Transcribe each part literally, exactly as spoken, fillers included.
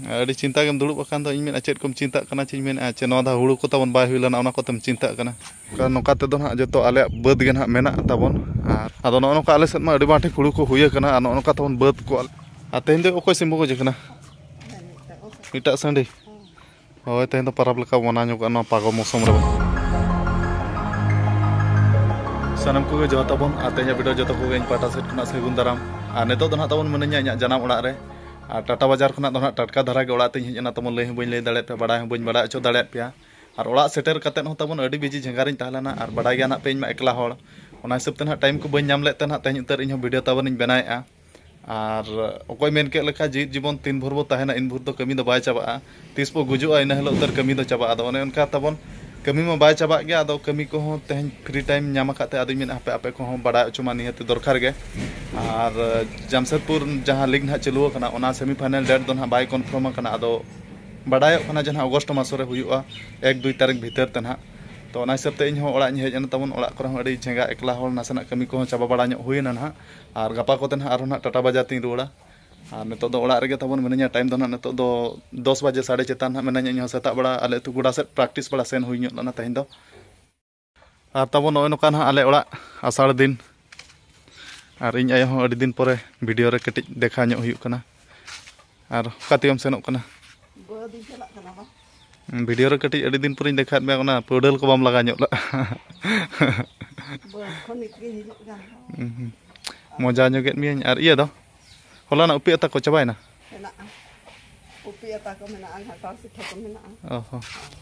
ᱟᱹᱰᱤ ᱪᱤᱱᱛᱟ ᱜᱮᱢ ᱫᱩᱲᱩᱵ ᱟᱠᱟᱱ ᱫᱚ᱾ ᱤᱧ ᱢᱮᱱᱟ, ᱪᱮᱫ ᱠᱚᱢ ᱪᱤᱱᱛᱟᱜ ᱠᱟᱱᱟ, ᱪᱮᱫ ᱤᱧ ᱢᱮᱱᱟ, ᱪᱮ ᱱᱚᱣᱟ ᱫᱷᱟᱣ ᱦᱩᱲᱩ ᱠᱚ ᱛᱟᱵᱚᱱ ᱵᱟᱭ ᱦᱩᱭ ᱞᱮᱱᱟ, ᱚᱱᱟ ᱠᱚᱛᱮᱢ ᱪᱤᱱᱛᱟᱹᱜ ᱠᱟᱱᱟ? ᱱᱚᱝᱠᱟ, ᱱᱚᱝᱠᱟ ᱛᱮᱫᱚ ᱱᱟᱦᱟᱜ ᱡᱚᱛᱚ ᱟᱞᱮᱭᱟᱜ ᱵᱟᱹᱫᱽ ᱜᱮ ᱱᱟᱦᱟᱜ ᱢᱮᱱᱟᱜ ᱛᱟᱵᱚᱱ᱾ ᱟᱨ ᱟᱫᱚ ᱱᱚᱜᱼᱚ ᱱᱚᱝᱠᱟ ᱟᱞᱮ ᱥᱮᱫ ᱢᱟ ᱟᱹᱰᱤ ᱵᱟᱝ ᱴᱷᱤᱠ ᱦᱩᱲᱩ ᱠᱚ ᱦᱩᱭ ᱟᱠᱟᱱᱟ, ᱟᱨ ᱱᱚᱜᱼᱚ ᱱᱚᱝᱠᱟ ᱛᱟᱵᱚᱱ ᱵᱟᱹᱫᱽ ᱠᱚ᱾ ᱟᱨ ᱛᱮᱦᱮᱧ ᱫᱚ ᱚᱠᱚᱭ ᱥᱤᱢ ᱵᱚ ᱜᱚᱡᱮ ᱠᱟᱱᱟ? ᱮᱴᱟᱜ ᱥᱟᱺᱰᱤ᱾ ᱦᱳᱭ, ᱛᱮᱦᱮᱧ ᱫᱚ ᱯᱟᱨᱟᱵᱽ ᱞᱮᱠᱟ ᱢᱟᱱᱟᱣ ᱧᱚᱜᱚᱜᱼᱟ ᱱᱚᱣᱟ ᱯᱟᱜᱚ ᱢᱳᱥᱩᱢ ᱨᱮ᱾ ᱥᱟᱱᱟᱢ ᱠᱚᱜᱮ ᱡᱚᱦᱟᱨ ᱛᱟᱵᱚᱱ, ᱟᱨ ᱛᱮᱦᱮᱧᱟᱜ ᱵᱷᱤᱰᱤᱭᱳ ᱡᱚᱛᱚ ᱠᱚᱜᱮ ᱤᱧ ᱯᱟᱦᱴᱟ ᱥᱮᱫ ᱠᱷᱚᱱᱟᱜ ᱥᱟᱹᱜᱩᱱ ᱫᱟᱨᱟᱢ᱾ ᱟᱨ ᱱᱤᱛᱚᱜ ᱫᱚ ᱱᱟᱦᱟᱜ ᱛᱟᱵᱚᱱ ᱢᱤᱱᱟᱹᱧᱟ ᱤᱧᱟᱹᱜ ᱡᱟᱱᱟᱢ ᱚᱲᱟᱜ ᱨᱮ᱾ ᱟᱨ ᱴᱟᱴᱟ ᱵᱟᱡᱟᱨ ᱠᱷᱚᱱᱟᱜ ᱫᱚ ᱱᱟᱦᱟᱜ ᱴᱟᱴᱠᱟ ᱫᱷᱟᱨᱟ ᱜᱮ ᱚᱲᱟᱜ ᱛᱮᱧ ᱦᱮᱡ ᱮᱱᱟ ᱛᱟᱵᱚᱱ, ᱞᱟᱹᱭ ᱦᱚᱸ ᱵᱟᱹᱧ ᱞᱟᱹᱭ ᱫᱟᱲᱮᱭᱟᱫ ᱯᱮᱭᱟ, ᱵᱟᱲᱟᱭ ᱦᱚᱸ ᱵᱟᱹᱧ ᱵᱟᱲᱟᱭ ᱦᱚᱪᱚ ᱫᱟᱲᱮᱭᱟᱫ ᱯᱮᱭᱟ᱾ ᱟᱨ ᱚᱲᱟᱜ ᱥᱮᱴᱮᱨ ᱠᱟᱛᱮᱫ ᱦᱚᱸ ᱛᱟᱵᱚᱱ ᱟᱹᱰᱤ ᱵᱤᱡᱤ ᱡᱷᱮᱸᱜᱟᱨᱤᱧ ᱛᱟᱦᱮᱸ ᱞᱮᱱᱟ, ᱟᱨ ᱵᱟᱰᱟᱭ ᱜᱮᱭᱟ ᱱᱟᱦᱟᱜ ᱯᱮ ᱤᱧ ᱢᱟ ᱮᱠᱞᱟ ᱦᱚᱲ, ᱚᱱᱟ ᱦᱤᱥᱟᱹᱵ ᱛᱮ ᱱᱟᱦᱟᱜ ᱴᱟᱭᱤᱢ ᱠᱚ ᱵᱟᱹᱧ ᱧᱟᱢ ᱞᱮᱫ ᱛᱮ ᱱᱟᱦᱟᱜ ᱛᱮᱦᱮᱧ ᱩᱛᱟᱹᱨ ᱤᱧ ᱦᱚᱸ ᱵᱷᱤᱰᱤᱭᱳ ᱛᱟᱵᱚᱱ ᱤᱧ ᱵᱮᱱᱟᱣᱮᱫᱼᱟ᱾ ᱟᱨ ᱚᱠᱚᱭ ᱢᱮᱱ ᱠᱮᱫ ᱞᱮᱠᱟ, ᱡᱤᱣᱤᱫ ᱡᱤᱵᱚᱱ ᱛᱤᱱ ᱵᱷᱳᱨ ᱵᱚ ᱛᱟᱦᱮᱱᱟ, ᱤᱱ ᱵᱷᱳᱨ ᱫᱚ ᱠᱟᱹᱢᱤ ᱫᱚ ᱵᱟᱭ ᱪᱟᱵᱟᱜᱼᱟ᱾ ᱛᱤᱥ ᱵᱚ ᱜᱩᱡᱩᱜᱼᱟ, ᱤᱱᱟᱹ ᱦᱤᱞᱳᱜ ᱩᱛᱟᱹᱨ ᱠᱟᱹᱢᱤ ᱫᱚ ᱪᱟᱵᱟᱜᱼᱟ᱾ ᱟᱫᱚ ᱚᱱᱮ ᱚᱱᱠᱟ ᱛᱟᱵᱚᱱ ᱠᱟᱹᱢᱤ ᱢᱟ ᱵᱟᱭ ᱪᱟᱵᱟᱜ ᱜᱮᱭᱟ, ᱟᱫᱚ ᱠᱟᱹᱢᱤ ᱠᱚᱦᱚᱸ ᱛᱮᱦᱮᱧ ᱯᱷᱨᱤ ᱴᱟᱭᱤᱢ ᱧᱟᱢ ᱟᱠᱟᱫ ᱛᱮ ᱟᱫᱚᱧ ᱢᱮᱱᱟ, ᱦᱟᱯᱮ ᱟᱯᱮ ᱠᱚᱦᱚᱸ ᱵᱟᱲᱟᱭ ᱦᱚᱪᱚ ᱢᱟ ᱱᱤᱦᱟᱹᱛ ᱫᱚᱨᱠᱟᱨ ᱜᱮ᱾ ᱟᱨ ᱡᱟᱢᱥᱮᱫᱽᱯᱩᱨ ᱡᱟᱦᱟᱸ ᱞᱤᱜᱽ ᱱᱟᱦᱟᱜ ᱪᱟᱹᱞᱩ ᱟᱠᱟᱱᱟ, ᱚᱱᱟ ᱥᱮᱢᱤ ᱯᱷᱟᱭᱱᱟᱞ ᱰᱮᱴ ᱫᱚ ᱱᱟᱦᱟᱜ ᱵᱟᱭ ᱠᱚᱱᱯᱷᱟᱨᱢ ᱟᱠᱟᱱᱟ᱾ ᱟᱫᱚ ᱵᱟᱰᱟᱭᱚᱜ ᱠᱟᱱᱟ ᱡᱮ ᱱᱟᱦᱟᱜ ᱚᱜᱚᱥᱴ ᱢᱟᱥ ᱨᱮ ᱦᱩᱭᱩᱜᱼᱟ, ᱮᱠ ᱫᱩᱭ ᱛᱟᱹᱨᱤᱠᱷ ᱵᱷᱤᱛᱟᱹᱨ ᱛᱮ ᱱᱟᱦᱟᱜ᱾ ᱛᱚ ᱚᱱᱟ ᱦᱤᱥᱟᱹᱵ ᱛᱮ ᱤᱧ ᱦᱚᱸ ᱚᱲᱟᱜ ᱤᱧ ᱦᱮᱡ ᱮᱱᱟ ᱛᱟᱵᱚᱱ, ᱚᱲᱟᱜ ᱠᱚᱨᱮ ᱦᱚᱸ ᱟᱹᱰᱤ ᱡᱷᱮᱸᱜᱟ ᱮᱠᱞᱟ ᱦᱚᱲ, ᱱᱟᱥᱮᱱᱟᱜ ᱠᱟᱹᱢᱤ ᱠᱚᱦᱚᱸ ᱪᱟᱵᱟ ᱵᱟᱲᱟ ᱧᱚᱜ ᱦᱩᱭᱮᱱᱟ ᱱᱟᱦᱟᱜ᱾ ᱟᱨ ᱜᱟᱯᱟ ᱠᱚᱛᱮ ᱱᱟᱦᱟᱜ ᱟᱨᱦᱚᱸ ᱱᱟᱦᱟᱜ ᱴᱟᱴᱟ ᱵᱟᱡᱟᱨ ᱛᱤᱧ ᱨᱩᱣᱟᱹᱲᱟ᱾ ᱟᱨ ᱱᱤᱛᱚᱜ ᱫᱚ ᱚᱲᱟᱜ ᱨᱮᱜᱮ ᱛᱟᱵᱚᱱ ᱢᱤᱱᱟᱹᱧᱟ᱾ ᱴᱟᱭᱤᱢ ᱫᱚ ᱱᱟᱦᱟᱜ ᱱᱤᱛᱚᱜ ᱫᱚ ᱫᱚᱥ ᱵᱟᱡᱮ, ᱥᱟᱲᱮ ᱪᱟᱨ ᱱᱟᱦᱟᱜ ᱢᱤᱱᱟᱹᱧᱟ᱾ ᱤᱧ ᱦᱚᱸ ᱥᱮᱛᱟᱜ ᱵᱮᱲᱟ ᱟᱞᱮ ᱟᱹᱛᱩ ᱜᱚᱰᱟ ᱥᱮᱫ ᱯᱨᱮᱠᱴᱤᱥ ᱵᱟᱲᱟ ᱥᱮᱱ ᱦᱩᱭ ᱧᱚᱜ ᱞᱮᱱᱟ ᱛᱮᱦᱮᱧ ᱫᱚ᱾ ᱟᱨ ᱛᱟᱵᱚᱱ ᱱᱚᱜᱼᱚᱭ ᱱᱚᱝᱠᱟ ᱱᱟᱦᱟᱜ ᱟᱞᱮ ᱚᱲᱟᱜ ᱟᱥᱟᱲ ᱫᱤᱱ᱾ ᱟᱨ ᱤᱧ ᱟᱭᱳ ᱦᱚᱸ ᱟᱹᱰᱤ ᱫᱤᱱ ᱯᱚᱨᱮ ᱵᱷᱤᱰᱤᱭᱳ ᱨᱮ ᱠᱟᱹᱴᱤᱡ ᱫᱮᱠᱷᱟᱣ ᱧᱚᱜ ᱦᱩᱭᱩᱜ ᱠᱟᱱᱟ᱾ ᱟᱨ ᱚᱠᱟ ᱛᱮᱜᱮᱢ ᱥᱮᱱᱚᱜ ᱠᱟᱱᱟ? ᱵᱟᱹᱫᱤᱧ ᱪᱟᱞᱟᱜ ᱠᱟᱱᱟ ᱵᱟ᱾ ᱵᱷᱤᱰᱤᱭᱳ ᱨᱮ ᱠᱟᱹᱴᱤᱡ ᱟᱹᱰᱤ ᱫᱤᱱ ᱯᱚᱨᱮᱧ ᱫᱮᱠᱷᱟᱣᱮᱫ ᱢᱮᱭᱟ, ᱚᱱᱟ ᱯᱟᱹᱣᱰᱟᱹᱞ ᱠᱚ ᱵᱟᱢ ᱞᱟᱜᱟᱣ ᱧᱚᱜ ᱞᱟᱜᱼᱟ᱾ ᱵᱟᱹᱫᱽ ᱠᱷᱚᱱ ᱱᱤᱛ ᱜᱤᱧ ᱦᱤᱡᱩᱜ ᱠᱟᱱ᱾ ᱦᱩᱸ, ᱦᱩᱸ᱾ ᱢᱚᱡᱟ ᱧᱚᱜᱮᱫ ᱢᱤᱭᱟᱹᱧ᱾ ᱟᱨ ᱤᱭᱟᱹ ᱫᱚ, ᱦᱚᱞᱟᱱᱟᱜ ᱩᱯᱤ ᱟᱛᱟ ᱠᱚ ᱪᱟᱵᱟᱭᱮᱱᱟ? ᱢᱮᱱᱟᱜᱼᱟ, ᱩᱯᱤ ᱟᱛᱟ ᱠᱚ ᱢᱮᱱᱟᱜᱼᱟ, ᱜᱷᱟᱱᱴᱟᱲ ᱯᱤᱴᱷᱟᱹ ᱠᱚ ᱢᱮᱱᱟᱜᱼᱟ᱾ ᱚ ᱦᱚᱸ᱾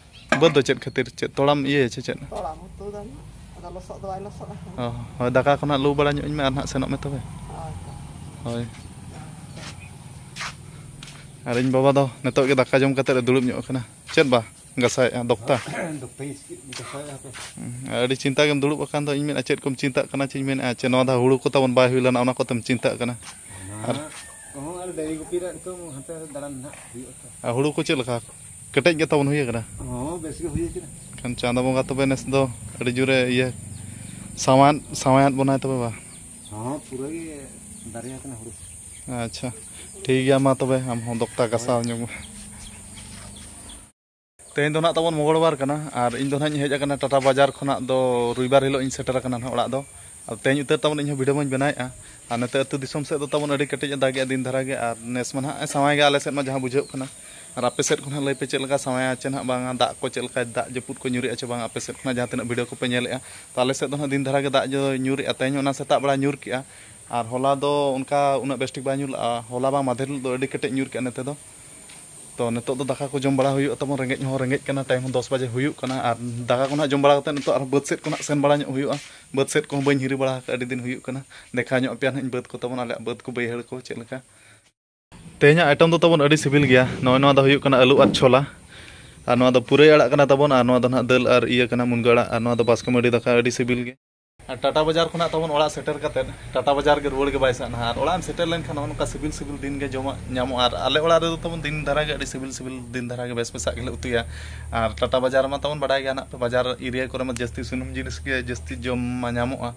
ᱵᱟᱹᱫᱽ ᱫᱚ ᱪᱮᱫ ᱠᱷᱟᱹᱛᱤᱨ, ᱪᱮᱫ ᱛᱚᱲᱟᱢ ᱤᱭᱟᱹᱭᱟ ᱥᱮ ᱪᱮᱫ? ᱛᱚᱲᱟᱢ ᱩᱛᱩ ᱫᱟ ᱱᱟᱦᱟᱜ, ᱟᱫᱚ ᱞᱚᱥᱚᱫ ᱫᱚ ᱵᱟᱭ ᱞᱚᱥᱚᱫ ᱟᱠᱟᱱᱟ᱾ ᱚ ᱦᱚᱸ᱾ ᱦᱳᱭ, ᱫᱟᱠᱟ ᱠᱚ ᱱᱟᱦᱟᱜ ᱞᱩ ᱵᱟᱲᱟ ᱧᱚᱜ ᱟᱹᱧ ᱢᱮ, ᱟᱨ ᱱᱟᱦᱟᱜ ᱥᱮᱱᱚᱜ ᱢᱮ ᱛᱚᱵᱮ᱾ ᱦᱳᱭ ᱛᱚ᱾ ᱦᱳᱭ᱾ ᱟᱨ ᱤᱧ ᱵᱟᱵᱟ ᱫᱚ ᱱᱤᱛᱚᱜ ᱜᱮ ᱫᱟᱠᱟ ᱡᱚᱢ ᱠᱟᱛᱮᱫ ᱮ ᱫᱩᱲᱩᱵ ᱧᱚᱜ ᱟᱠᱟᱱᱟ᱾ ᱪᱮᱫ ᱵᱟ? ᱜᱟᱥᱟᱭᱮᱫᱼᱟ ᱫᱚᱠᱛᱟ? ᱫᱚᱠᱛᱟᱧ ᱤᱥᱠᱤ-, ᱜᱟᱥᱟᱭᱮᱫᱼᱟ ᱦᱟᱯᱮ᱾ ᱦᱩᱸ, ᱟᱹᱰᱤ ᱪᱤᱱᱛᱟ ᱜᱮᱢ ᱫᱩᱲᱩᱵ ᱟᱠᱟᱱ ᱫᱚ᱾ ᱤᱧ ᱢᱮᱱᱟ, ᱪᱮᱫ ᱠᱚᱢ ᱪᱤᱱᱛᱟᱜ ᱠᱟᱱᱟ, ᱪᱮᱫ ᱤᱧ ᱢᱮᱱᱟ, ᱪᱮ ᱱᱚᱣᱟ ᱫᱷᱟᱣ ᱦᱩᱲᱩ ᱠᱚ ᱛᱟᱵᱚᱱ ᱵᱟᱭ ᱦᱩᱭ ᱞᱮᱱᱟ, ᱚᱱᱟ ᱠᱚᱛᱮᱢ ᱪᱤᱱᱛᱟᱜ ᱠᱟᱱᱟ? ᱚᱱᱟ ᱟᱨ ᱠᱚᱦᱚᱸ ᱟᱨ ᱰᱟᱹᱝᱨᱤ ᱜᱩᱯᱤ ᱨᱮ ᱱᱤᱛᱚᱜ ᱦᱟᱱᱛᱮ ᱫᱟᱬᱟᱱ ᱱᱟᱦᱟᱜ ᱦᱩᱭᱩᱜᱼᱟ ᱛᱚ᱾ ᱟᱨ ᱦᱩᱲᱩ ᱠᱚ ᱪᱮᱫ ᱞᱮᱠᱟ? ᱠᱮᱴᱮᱡ ᱜᱮ ᱛᱟᱵᱚᱱ ᱦᱩᱭ ᱟᱠᱟᱱᱟ? ᱦᱚᱸ, ᱵᱮᱥ ᱜᱮ ᱦᱩᱭ ᱟᱠᱟᱱᱟ᱾ ᱠᱷᱟᱱ ᱪᱟᱸᱫᱚ ᱵᱚᱸᱜᱟ ᱛᱚᱵᱮ ᱱᱮᱥ ᱫᱚ ᱟᱹᱰᱤ ᱡᱳᱨᱮ ᱤᱭᱟᱹ ᱥᱟᱶᱟᱭᱟᱫ, ᱥᱟᱶᱟᱭᱟᱫ ᱵᱚᱱᱟᱭ ᱛᱚᱵᱮ ᱵᱟ? ᱦᱚᱸ, ᱯᱩᱨᱟᱹ ᱜᱮ ᱫᱟᱨᱮ ᱟᱠᱟᱱᱟ ᱦᱩᱲᱩ᱾ ᱟᱪᱪᱷᱟ᱾ ᱴᱷᱤᱠ ᱜᱮᱭᱟ, ᱢᱟ ᱛᱚᱵᱮ ᱟᱢ ᱦᱚᱸ ᱫᱚᱠᱛᱟ ᱜᱟᱥᱟᱣ ᱧᱚᱜ ᱢᱮ᱾ ᱛᱮᱦᱮᱧ ᱫᱚ ᱱᱟᱜ ᱛᱟᱵᱚᱱ ᱢᱚᱝᱜᱚᱞᱵᱟᱨ ᱠᱟᱱᱟ, ᱟᱨ ᱤᱧ ᱫᱚ ᱱᱟᱜ ᱤᱧ ᱦᱮᱡ ᱟᱠᱟᱱᱟ ᱴᱟᱴᱟ ᱵᱟᱡᱟᱨ ᱠᱷᱚᱱᱟᱜ ᱫᱚ ᱨᱚᱵᱤᱵᱟᱨ ᱦᱤᱞᱳᱜ ᱤᱧ ᱥᱮᱴᱮᱨ ᱟᱠᱟᱱᱟ ᱱᱟᱜ ᱚᱲᱟᱜ ᱫᱚ᱾ ᱟᱨ ᱛᱮᱦᱮᱧ ᱩᱛᱟᱹᱨ ᱛᱟᱵᱚᱱ ᱤᱧ ᱦᱚᱸ ᱵᱷᱤᱰᱤᱭᱳ ᱢᱟᱧ ᱵᱮᱱᱟᱣᱮᱫᱼᱟ᱾ ᱟᱨ ᱱᱚᱛᱮ ᱟᱹᱛᱩ ᱫᱤᱥᱚᱢ ᱥᱮᱫ ᱫᱚ ᱛᱟᱵᱚᱱ ᱟᱹᱰᱤ ᱠᱮᱴᱮᱡ ᱮ ᱫᱟᱜᱮᱜᱼᱟ ᱫᱤᱱ ᱫᱷᱟᱨᱟ ᱜᱮ, ᱟᱨ ᱱᱮᱥ ᱢᱟ ᱱᱟᱜ ᱮ ᱥᱟᱶᱟᱭ ᱜᱮ ᱟᱞᱮ ᱥᱮᱫ ᱢᱟ ᱡᱟᱦᱟᱸ ᱵᱩᱡᱷᱟᱹᱜ ᱠᱟᱱᱟ᱾ ᱟᱨ ᱟᱯᱮ ᱥᱮᱫ ᱠᱷᱚᱱᱟᱜ ᱞᱟᱹᱭ ᱯᱮ ᱪᱮᱫ ᱞᱮᱠᱟ ᱥᱟᱶᱟᱭᱟ ᱪᱮ ᱱᱟᱜ ᱵᱟᱝᱟ, ᱫᱟᱜ ᱠᱚ ᱪᱮᱫ ᱞᱮᱠᱟ, ᱫᱟᱜ ᱡᱟᱹᱯᱩᱫ ᱠᱚ ᱧᱩᱨᱮᱜᱼᱟ ᱪᱮ ᱵᱟᱝᱟ ᱟᱯᱮ ᱥᱮᱫ ᱠᱷᱚᱱᱟᱜ ᱡᱟᱦᱟᱸ ᱛᱤᱱᱟᱹᱜ ᱵᱷᱤᱰᱤᱭᱳ ᱠᱚᱯᱮ ᱧᱮᱞᱮᱜᱼᱟ᱾ ᱛᱚ ᱟᱞᱮ ᱥᱮᱫ ᱫᱚ ᱱᱟᱜ ᱫᱤᱱ ᱫᱷᱟᱨᱟ ᱜᱮ ᱫᱟᱜ ᱡᱚ ᱧᱩᱨᱮᱜᱼᱟ, ᱛᱮᱦᱮᱧ ᱚᱱᱟ ᱥᱮᱛᱟᱜ ᱵᱮᱲᱟ ᱧᱩᱨ ᱠᱮᱜᱼᱟ᱾ ᱟᱨ ᱦᱚᱞᱟ ᱫᱚ ᱚᱱᱠᱟ ᱩᱱᱟᱹᱜ ᱵᱮᱥᱴᱷᱤᱠ ᱵᱟᱭ ᱧᱩᱨ ᱞᱟᱜᱼᱟ, ᱦᱚᱞᱟ ᱵᱟᱝ ᱢᱟᱫᱷᱮᱨ ᱦᱤᱞᱳᱜ ᱫᱚ ᱟᱹᱰᱤ ᱠᱮᱴᱮᱡ ᱧᱩᱨ ᱠᱮᱜᱼᱟ ᱱᱚᱛᱮ ᱫᱚ᱾ ᱛᱚ ᱱᱤᱛᱚᱜ ᱫᱚ ᱫᱟᱠᱟ ᱠᱚ ᱡᱚᱢ ᱵᱟᱲᱟ ᱦᱩᱭᱩᱜᱼᱟ ᱛᱟᱵᱚᱱ, ᱨᱮᱸᱜᱮᱡ ᱦᱚᱸ ᱨᱮᱸᱜᱮᱡ ᱠᱟᱱᱟ, ᱴᱟᱭᱤᱢ ᱦᱚᱸ ᱫᱚᱥ ᱵᱟᱡᱮ ᱦᱩᱭᱩᱜ ᱠᱟᱱᱟ᱾ ᱟᱨ ᱫᱟᱠᱟ ᱠᱚ ᱱᱟᱜ ᱡᱚᱢ ᱵᱟᱲᱟ ᱠᱟᱛᱮ ᱱᱤᱛᱚᱜ ᱟᱨᱦᱚᱸ ᱵᱟᱹᱫᱽ ᱥᱮᱫ ᱠᱚ ᱱᱟᱜ ᱥᱮᱱ ᱵᱟᱲᱟ ᱧᱚᱜ ᱦᱩᱭᱩᱜᱼᱟ᱾ ᱵᱟᱹᱫᱽ ᱥᱮᱫ ᱠᱚᱦᱚᱸ ᱵᱟᱹᱧ ᱦᱤᱨᱤ ᱵᱟᱲᱟ ᱟᱠᱟᱫᱼᱟ ᱟᱹᱰᱤ ᱫᱤᱱ ᱦᱩᱭᱩᱜ ᱠᱟᱱᱟ᱾ ᱫᱮᱠᱷᱟᱣ ᱧᱚᱜ ᱟᱯᱮᱭᱟ ᱱᱟᱜ ᱤᱧ ᱵᱟᱹᱫᱽ ᱠᱚ ᱛᱟᱵᱚᱱ, ᱟᱞᱮᱭᱟᱜ ᱵᱟᱹᱫᱽ ᱠᱚ ᱵᱟᱹᱭᱦᱟᱹᱲ ᱠᱚ ᱪᱮᱫ ᱞᱮᱠᱟ᱾ ᱛᱮᱦᱮᱧᱟᱜ ᱟᱭᱴᱮᱢ ᱫᱚ ᱛᱟᱵᱚᱱ ᱟᱹᱰᱤ ᱥᱤᱵᱤᱞ ᱜᱮᱭᱟ᱾ ᱱᱚᱜᱼᱚᱭ ᱱᱚᱣᱟ ᱫᱚ ᱦᱩᱭᱩᱜ ᱠᱟᱱᱟ ᱟᱹᱞᱩ ᱟᱨ ᱪᱷᱳᱞᱟ, ᱟᱨ ᱱᱚᱣᱟ ᱫᱚ ᱯᱩᱨᱟᱹᱭ ᱟᱲᱟᱜ ᱠᱟᱱᱟ ᱛᱟᱵᱚᱱ, ᱟᱨ ᱱᱚᱣᱟ ᱫᱚ ᱱᱟᱜ ᱫᱟᱹᱞ ᱟᱨ ᱤᱭᱟᱹ ᱠᱟᱱᱟ, ᱢᱩᱱᱜᱟᱹ ᱟᱲᱟᱜ, ᱟᱨ ᱱᱚᱣᱟ ᱫᱚ ᱵᱟᱥᱠᱮ ᱢᱟᱹᱰᱤ ᱫᱟᱠᱟ, ᱟᱹᱰᱤ ᱥᱤᱵᱤᱞ ᱜᱮ᱾ ᱟᱨ ᱴᱟᱴᱟ ᱵᱟᱡᱟᱨ ᱠᱷᱚᱱᱟᱜ ᱛᱟᱵᱚᱱ ᱚᱲᱟᱜ ᱥᱮᱴᱮᱨ ᱠᱟᱛᱮᱫ ᱴᱟᱴᱟ ᱵᱟᱡᱟᱨ ᱜᱮ ᱨᱩᱣᱟᱹᱲ ᱜᱮ ᱵᱟᱭ ᱥᱟᱱᱟᱦᱟ᱾ ᱟᱨ ᱚᱲᱟᱜ ᱮᱢ ᱥᱮᱴᱮᱨ ᱞᱮᱱᱠᱷᱟᱱ ᱱᱚᱜᱼᱚ ᱱᱚᱝᱠᱟ ᱥᱤᱵᱤᱞ ᱥᱤᱵᱤᱞ ᱫᱤᱱ ᱜᱮ ᱡᱚᱢᱟᱜ ᱧᱟᱢᱚᱜᱼᱟ᱾ ᱟᱨ ᱟᱞᱮ ᱚᱲᱟᱜ ᱨᱮᱫᱚ ᱛᱟᱵᱚᱱ ᱫᱤᱱ ᱫᱷᱟᱨᱟ ᱜᱮ ᱟᱹᱰᱤ ᱥᱤᱵᱤᱞ ᱥᱤᱵᱤᱞ ᱫᱤᱱ ᱫᱷᱟᱨᱟ ᱜᱮ ᱵᱮᱥ ᱵᱮᱥᱟᱜ ᱜᱮᱞᱮ ᱩᱛᱩᱭᱟ᱾ ᱟᱨ ᱴᱟᱴᱟ ᱵᱟᱡᱟᱨ ᱨᱮᱢᱟ ᱛᱟᱵᱚᱱ ᱵᱟᱰᱟᱭ ᱜᱮᱭᱟ ᱱᱟᱜ ᱯᱮ, ᱵᱟᱡᱟᱨ ᱮᱨᱤᱭᱟ ᱠᱚᱨᱮ ᱢᱟ ᱡᱟᱹᱥᱛᱤ ᱥᱩᱱᱩᱢ ᱡᱤᱱᱤᱥ ᱜᱮ ᱡᱟᱹᱥᱛᱤ ᱡᱚᱢ ᱢᱟ ᱧᱟᱢᱚᱜᱼᱟ᱾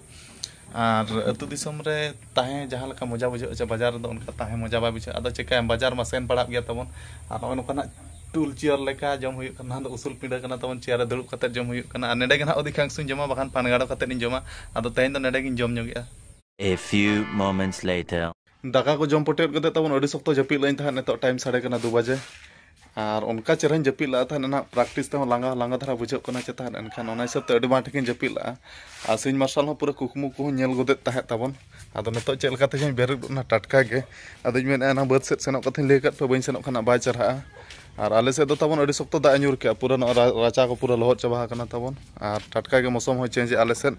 ᱟᱨ ᱟᱹᱛᱩ ᱫᱤᱥᱚᱢ ᱨᱮ ᱛᱟᱦᱮᱸ ᱡᱟᱦᱟᱸ ᱞᱮᱠᱟ ᱢᱚᱡᱟ ᱵᱩᱡᱷᱟᱹᱜᱼᱟ, ᱪᱮ ᱵᱟᱡᱟᱨ ᱨᱮᱫᱚ ᱚᱱᱠᱟ ᱛᱟᱦᱮᱸ ᱢᱚᱡᱟ ᱵᱟᱭ ᱵᱩᱡᱷᱟᱹᱜᱼᱟ᱾ ᱟᱫᱚ ᱪᱮᱠᱟᱭᱟᱢ, ᱵᱟᱡᱟᱨ ᱢᱟ ᱥᱮᱱ ᱯᱟᱲᱟᱜ ᱜᱮᱭᱟ ᱛᱟᱵᱚᱱ᱾ ᱟᱨ ᱱᱚᱜᱼᱚᱭ ᱱᱚᱝᱠᱟᱱᱟᱜ ᱴᱩᱞ ᱪᱮᱭᱟᱨ ᱞᱮᱠᱟ ᱡᱚᱢ ᱦᱩᱭᱩᱜ ᱠᱟᱱᱟ, ᱱᱚᱣᱟ ᱫᱚ ᱩᱥᱩᱞ ᱯᱤᱸᱰᱟᱹ ᱠᱟᱱᱟ ᱛᱟᱵᱚᱱ, ᱪᱮᱭᱟᱨ ᱨᱮ ᱫᱩᱲᱩᱵ ᱠᱟᱛᱮ ᱡᱚᱢ ᱦᱩᱭᱩᱜ ᱠᱟᱱᱟ᱾ ᱟᱨ ᱱᱚᱰᱮ ᱜᱮ ᱱᱟᱦᱟᱜ ᱚᱫᱷᱤᱠᱟᱝᱥᱚᱧ ᱡᱚᱢᱟ, ᱵᱟᱠᱷᱟᱱ ᱯᱟᱱᱜᱟᱲᱚ ᱠᱟᱛᱮ ᱤᱧ ᱡᱚᱢᱟ᱾ ᱟᱫᱚ ᱛᱮᱦᱮᱧ ᱫᱚ ᱱᱚᱰᱮ ᱜᱤᱧ ᱡᱚᱢ ᱧᱚᱜᱮᱜᱼᱟ᱾ A few moments later. ᱫᱟᱠᱟ ᱠᱚ ᱡᱚᱢ ᱯᱚᱴᱮᱫ ᱠᱟᱛᱮ ᱛᱟᱵᱚᱱ ᱟᱹᱰᱤ ᱥᱚᱠᱛᱚ ᱡᱟᱹᱯᱤᱫ ᱞᱟᱹᱧ ᱛᱟᱦᱮᱸᱫ᱾ ᱱᱤᱛᱚᱜ ᱴᱟᱭᱤᱢ ᱥᱟᱰᱮ ᱠᱟᱱᱟ ᱫᱩ ᱵᱟᱡᱮ᱾ ᱟᱨ ᱚᱱᱠᱟ ᱪᱮᱦᱨᱟᱧ ᱡᱟᱹᱯᱤᱫ ᱞᱟᱜᱼᱟ ᱛᱟᱦᱮᱸᱫ, ᱚᱱᱟ ᱯᱨᱮᱠᱴᱤᱥ ᱛᱮᱦᱚᱸ ᱞᱟᱸᱜᱟ ᱞᱟᱸᱜᱟ ᱫᱷᱟᱨᱟ ᱵᱩᱡᱷᱟᱹᱜ ᱠᱟᱱᱟ ᱪᱮ ᱛᱟᱦᱮᱸᱫ, ᱮᱱᱠᱷᱟᱱ ᱚᱱᱟ ᱦᱤᱥᱟᱹᱵ ᱛᱮ ᱟᱹᱰᱤ ᱵᱟᱝ ᱴᱷᱤᱠᱤᱧ ᱡᱟᱹᱯᱤᱫ ᱞᱟᱜᱼᱟ᱾ ᱟᱨ ᱥᱤᱧ ᱢᱟᱨᱥᱟᱞ ᱦᱚᱸ ᱯᱩᱨᱟᱹ ᱠᱩᱠᱢᱩ ᱠᱚᱦᱚᱸ ᱧᱮᱞ ᱜᱚᱫᱮᱫ ᱛᱟᱦᱮᱸᱫ ᱛᱟᱵᱚᱱ᱾ ᱟᱫᱚ ᱱᱤᱛᱚᱜ ᱪᱮᱫ ᱞᱮᱠᱟ ᱛᱮᱪᱚᱧ ᱵᱮᱨᱮᱫ ᱜᱚᱫ ᱮᱱᱟ ᱴᱟᱴᱠᱟ ᱜᱮ᱾ ᱟᱫᱚᱧ ᱢᱮᱱᱮᱫᱼᱟ, ᱚᱱᱟ ᱵᱟᱹᱫᱽ ᱥᱮᱫ ᱥᱮᱱᱚᱜ ᱠᱟᱛᱷᱟᱧ ᱞᱟᱹᱭ ᱟᱠᱟᱫ ᱯᱮ, ᱵᱟᱹᱧ ᱥᱮᱱᱚᱜ ᱠᱷᱟᱱ ᱵᱟᱭ ᱪᱮᱦᱨᱟᱜᱼᱟ᱾ ᱟᱨ ᱟᱞᱮ ᱥᱮᱫ ᱫᱚ ᱛᱟᱵᱚᱱ ᱟᱹᱰᱤ ᱥᱚᱠᱛᱚ ᱫᱟᱜ ᱮ ᱧᱩᱨ ᱠᱮᱜᱼᱟ, ᱯᱩᱨᱟᱹ ᱱᱚᱣᱟ ᱨᱟ-, ᱨᱟᱪᱟ ᱠᱚ ᱯᱩᱨᱟᱹ ᱞᱚᱦᱚᱫ ᱪᱟᱵᱟ ᱟᱠᱟᱱᱟ ᱛᱟᱵᱚᱱ᱾ ᱟᱨ ᱴᱟᱴᱠᱟ ᱜᱮ ᱢᱳᱥᱚᱢ ᱦᱚᱸᱭ ᱪᱮᱧᱡᱽ ᱮᱜᱼᱟ ᱟᱞᱮ ᱥᱮᱫ᱾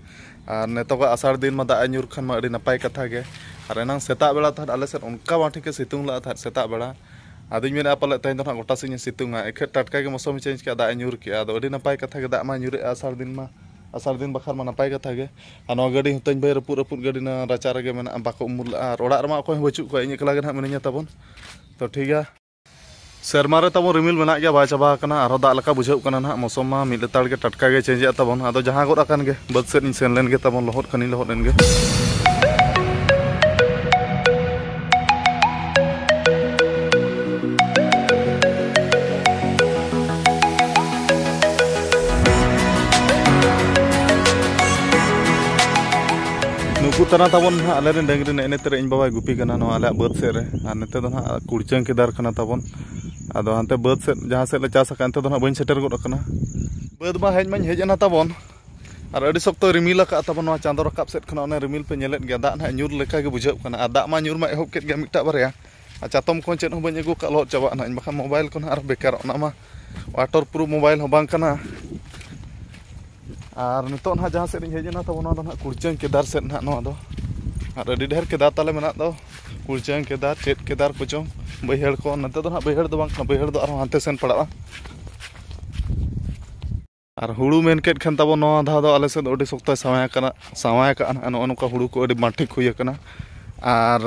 ᱟᱨ ᱱᱤᱛᱚᱜᱟᱜ ᱟᱥᱟᱲ ᱫᱤᱱ ᱢᱟ ᱫᱟᱜ ᱮ ᱧᱩᱨ ᱠᱷᱟᱱ ᱢᱟ ᱟᱹᱰᱤ ᱱᱟᱯᱟᱭ ᱠᱟᱛᱷᱟ ᱜᱮ᱾ ᱟᱨ ᱮᱱᱟᱝ ᱥᱮᱛᱟᱜ ᱵᱮᱲᱟ ᱛᱟᱦᱮᱸᱫ ᱟᱞᱮ ᱥᱮᱫ ᱚᱱᱠᱟ ᱵᱟᱝ ᱴᱷᱤᱠᱮ ᱥᱤᱛᱩᱝ ᱞᱟᱜᱼᱟ ᱛᱟᱦᱮᱸᱫ ᱥᱮᱛᱟᱜ ᱵᱮᱲᱟ᱾ ᱟᱫᱚᱧ ᱢᱮᱱᱮᱫᱼᱟ, ᱯᱟᱞᱮᱫ ᱛᱮᱦᱮᱧ ᱫᱚ ᱱᱟᱦᱟᱜ ᱜᱚᱴᱟ ᱥᱤᱧ ᱮ ᱥᱤᱛᱩᱝᱟ, ᱮᱠᱷᱮᱱ ᱴᱟᱴᱠᱟ ᱜᱮ ᱢᱳᱥᱚᱢ ᱮ ᱪᱮᱧᱡᱽ ᱠᱮᱜᱼᱟ, ᱫᱟᱜ ᱮ ᱧᱩᱨ ᱠᱮᱜᱼᱟ᱾ ᱟᱫᱚ ᱟᱹᱰᱤ ᱱᱟᱯᱟᱭ ᱠᱟᱛᱷᱟ ᱜᱮ, ᱫᱟᱜ ᱢᱟ ᱧᱩᱨᱮᱜᱼᱟ ᱟᱥᱟᱲ ᱫᱤᱱ ᱢᱟ, ᱟᱥᱟᱲ ᱫᱤᱱ ᱵᱟᱠᱷᱟᱱ ᱢᱟ ᱱᱟᱯᱟᱭ ᱠᱟᱛᱷᱟ ᱜᱮ᱾ ᱟᱨ ᱱᱚᱣᱟ ᱜᱟᱹᱰᱤ ᱦᱚᱸᱛᱟᱧ ᱵᱷᱟᱹᱭ ᱨᱟᱹᱯᱩᱫ ᱨᱟᱹᱯᱩᱫ ᱜᱟᱹᱰᱤ ᱱᱟ ᱨᱟᱪᱟ ᱨᱮᱜᱮ ᱢᱮᱱᱟᱜᱼᱟ, ᱵᱟᱠᱚ ᱩᱢᱩᱞ ᱞᱟᱜᱼᱟ᱾ ᱟᱨ ᱚᱲᱟᱜ ᱨᱮᱢᱟ ᱚᱠᱚᱭ ᱦᱚᱸ ᱵᱟᱹᱪᱩᱜ ᱠᱚᱣᱟ, ᱤᱧ ᱮᱠᱞᱟ ᱜᱮ ᱱᱟᱦᱟᱜ ᱢᱤᱱᱟᱹᱧᱟ ᱛᱟᱵᱚᱱ᱾ ᱛᱚ ᱴᱷᱤᱠ ᱜᱮᱭᱟ, ᱥᱮᱨᱢᱟ ᱨᱮ ᱛᱟᱵᱚᱱ ᱨᱤᱢᱤᱞ ᱢᱮᱱᱟᱜ ᱜᱮᱭᱟ, ᱵᱟᱭ ᱪᱟᱵᱟ ᱟᱠᱟᱱᱟ, ᱟᱨᱦᱚᱸ ᱫᱟᱜ ᱞᱮᱠᱟ ᱵᱩᱡᱷᱟᱹᱜ ᱠᱟᱱᱟ ᱱᱟᱦᱟᱜ᱾ ᱢᱳᱥᱚᱢ ᱢᱟ ᱢᱤᱫ ᱞᱮᱛᱟᱲ ᱜᱮ ᱴᱟᱴᱠᱟ ᱜᱮ ᱪᱮᱧᱡᱽ ᱮᱜᱼᱟ ᱛᱟᱵᱚᱱ᱾ ᱟᱫᱚ ᱡᱟᱦᱟᱸ ᱜᱚᱫ ᱟᱠᱟᱱ ᱜᱮ, ᱵᱟᱹᱫᱽ ᱥᱮᱫ ᱤᱧ ᱥᱮᱱ ᱞᱮᱱ ᱜᱮ ᱛᱟᱵᱚᱱ, ᱞᱚᱦᱚᱫ ᱠᱷᱟᱱᱤᱧ ᱞᱚᱦᱚᱫ ᱮᱱ ᱜᱮ᱾ ᱛᱟᱨᱟ ᱛᱟᱵᱚᱱ ᱱᱟᱦᱟᱜ ᱟᱞᱮᱨᱮᱱ ᱰᱟᱹᱝᱨᱤ ᱱᱮᱜᱼᱮ ᱱᱮᱛᱮ ᱨᱮ ᱤᱧ ᱵᱟᱵᱟᱭ ᱜᱩᱯᱤ ᱠᱟᱱᱟ ᱱᱚᱣᱟ ᱟᱞᱮᱭᱟᱜ ᱵᱟᱹᱫᱽ ᱥᱮᱫ ᱨᱮ᱾ ᱟᱨ ᱱᱤᱛᱚᱜ ᱫᱚ ᱱᱟᱦᱟᱜ ᱠᱩᱲᱪᱟᱹᱝ ᱠᱮᱫᱟᱨ ᱠᱟᱱᱟ ᱛᱟᱵᱚᱱ᱾ ᱟᱫᱚ ᱦᱟᱱᱛᱮ ᱵᱟᱹᱫᱽ ᱥᱮᱫ ᱡᱟᱦᱟᱸ ᱥᱮᱫ ᱞᱮ ᱪᱟᱥ ᱟᱠᱟᱫ, ᱚᱱᱛᱮ ᱫᱚ ᱱᱟᱦᱟᱜ ᱵᱟᱹᱧ ᱥᱮᱴᱮᱨ ᱜᱚᱫ ᱟᱠᱟᱱᱟ᱾ ᱵᱟᱹᱫᱽ ᱢᱟ ᱦᱮᱡ ᱢᱟᱧ ᱦᱮᱡ ᱮᱱᱟ ᱛᱟᱵᱚᱱ, ᱟᱨ ᱟᱹᱰᱤ ᱥᱚᱠᱛᱚᱭ ᱨᱤᱢᱤᱞ ᱟᱠᱟᱫ ᱛᱟᱵᱚᱱ᱾ ᱱᱚᱣᱟ ᱪᱟᱸᱫᱚ ᱨᱟᱠᱟᱵ ᱥᱮᱫ ᱠᱷᱚᱱᱟᱜ ᱚᱱᱮ ᱨᱤᱢᱤᱞ ᱯᱮ ᱧᱮᱞᱮᱫ ᱜᱮᱭᱟ, ᱫᱟᱜ ᱱᱟᱦᱟᱜ ᱧᱩᱨ ᱞᱮᱠᱟ ᱜᱮ ᱵᱩᱡᱷᱟᱹᱜ ᱠᱟᱱᱟ᱾ ᱟᱨ ᱫᱟᱜ ᱢᱟ ᱧᱩᱨ ᱢᱟ ᱮᱦᱚᱵ ᱠᱮᱫ ᱜᱮᱭᱟ ᱢᱤᱫᱴᱟᱜ ᱵᱟᱨᱭᱟ, ᱟᱨ ᱪᱟᱛᱚᱢ ᱠᱚᱦᱚᱸ ᱪᱮᱫ ᱦᱚᱸ ᱵᱟᱹᱧ ᱟᱹᱜᱩ ᱟᱠᱟᱫ, ᱞᱚᱦᱚᱫ ᱪᱟᱵᱟᱜᱼᱟ ᱱᱟᱦᱟᱜ᱾ ᱤᱧ ᱵᱟᱠᱷᱟᱱ ᱢᱳᱵᱟᱭᱤᱞ ᱠᱚ ᱱᱟᱦᱟᱜ ᱟᱨᱦᱚᱸ ᱵᱮᱠᱟᱨᱚᱜᱼᱟ, ᱚᱱᱟ ᱢᱟ ᱣᱟᱴᱟᱨ ᱯᱨᱩᱯᱷ ᱢᱳᱵᱟᱭᱤᱞ ᱦᱚᱸ ᱵᱟᱝ ᱠᱟᱱᱟ᱾ ᱟᱨ ᱱᱤᱛᱚᱜ ᱱᱟᱦᱟᱜ ᱡᱟᱦᱟᱸ ᱥᱮᱫ ᱤᱧ ᱦᱮᱡ ᱮᱱᱟ ᱛᱟᱵᱚᱱ, ᱱᱚᱣᱟ ᱫᱚ ᱱᱟᱦᱟᱜ ᱠᱩᱲᱪᱟᱹᱝ ᱠᱮᱫᱟᱨ ᱥᱮᱫ ᱱᱟᱦᱟᱜ ᱱᱚᱣᱟ ᱫᱚ᱾ ᱟᱨ ᱟᱹᱰᱤ ᱰᱷᱮᱨ ᱠᱮᱫᱟᱨ ᱛᱟᱞᱮ ᱢᱮᱱᱟᱜ ᱫᱚ, ᱠᱩᱲᱪᱟᱹᱝ ᱠᱮᱫᱟᱨ, ᱪᱮᱫ ᱠᱮᱫᱟᱨ ᱠᱚᱪᱚᱝ, ᱵᱟᱹᱭᱦᱟᱹᱲ ᱠᱚ᱾ ᱱᱚᱛᱮ ᱫᱚ ᱱᱟᱦᱟᱜ ᱵᱟᱹᱭᱦᱟᱹᱲ ᱫᱚ ᱵᱟᱝ ᱠᱟᱱᱟ, ᱵᱟᱹᱭᱦᱟᱹᱲ ᱫᱚ ᱟᱨᱦᱚᱸ ᱦᱟᱱᱛᱮ ᱥᱮᱱ ᱯᱟᱲᱟᱜᱼᱟ᱾ ᱟᱨ ᱦᱩᱲᱩ ᱢᱮᱱ ᱠᱮᱫ ᱠᱷᱟᱱ ᱛᱟᱵᱚᱱ, ᱱᱚᱣᱟ ᱫᱷᱟᱣ ᱫᱚ ᱟᱞᱮ ᱥᱮᱫ ᱫᱚ ᱟᱹᱰᱤ ᱥᱚᱠᱛᱚᱭ ᱥᱟᱶᱟᱭ ᱠᱟᱱᱟ, ᱥᱟᱶᱟᱭ ᱠᱟᱜᱼᱟ ᱱᱟᱦᱟᱜ᱾ ᱱᱚᱜᱼᱚ ᱱᱚᱝᱠᱟ ᱦᱩᱲᱩ ᱠᱚ ᱟᱹᱰᱤ ᱵᱟᱝ ᱴᱷᱤᱠ ᱦᱩᱭ ᱟᱠᱟᱱᱟ᱾ ᱟᱨ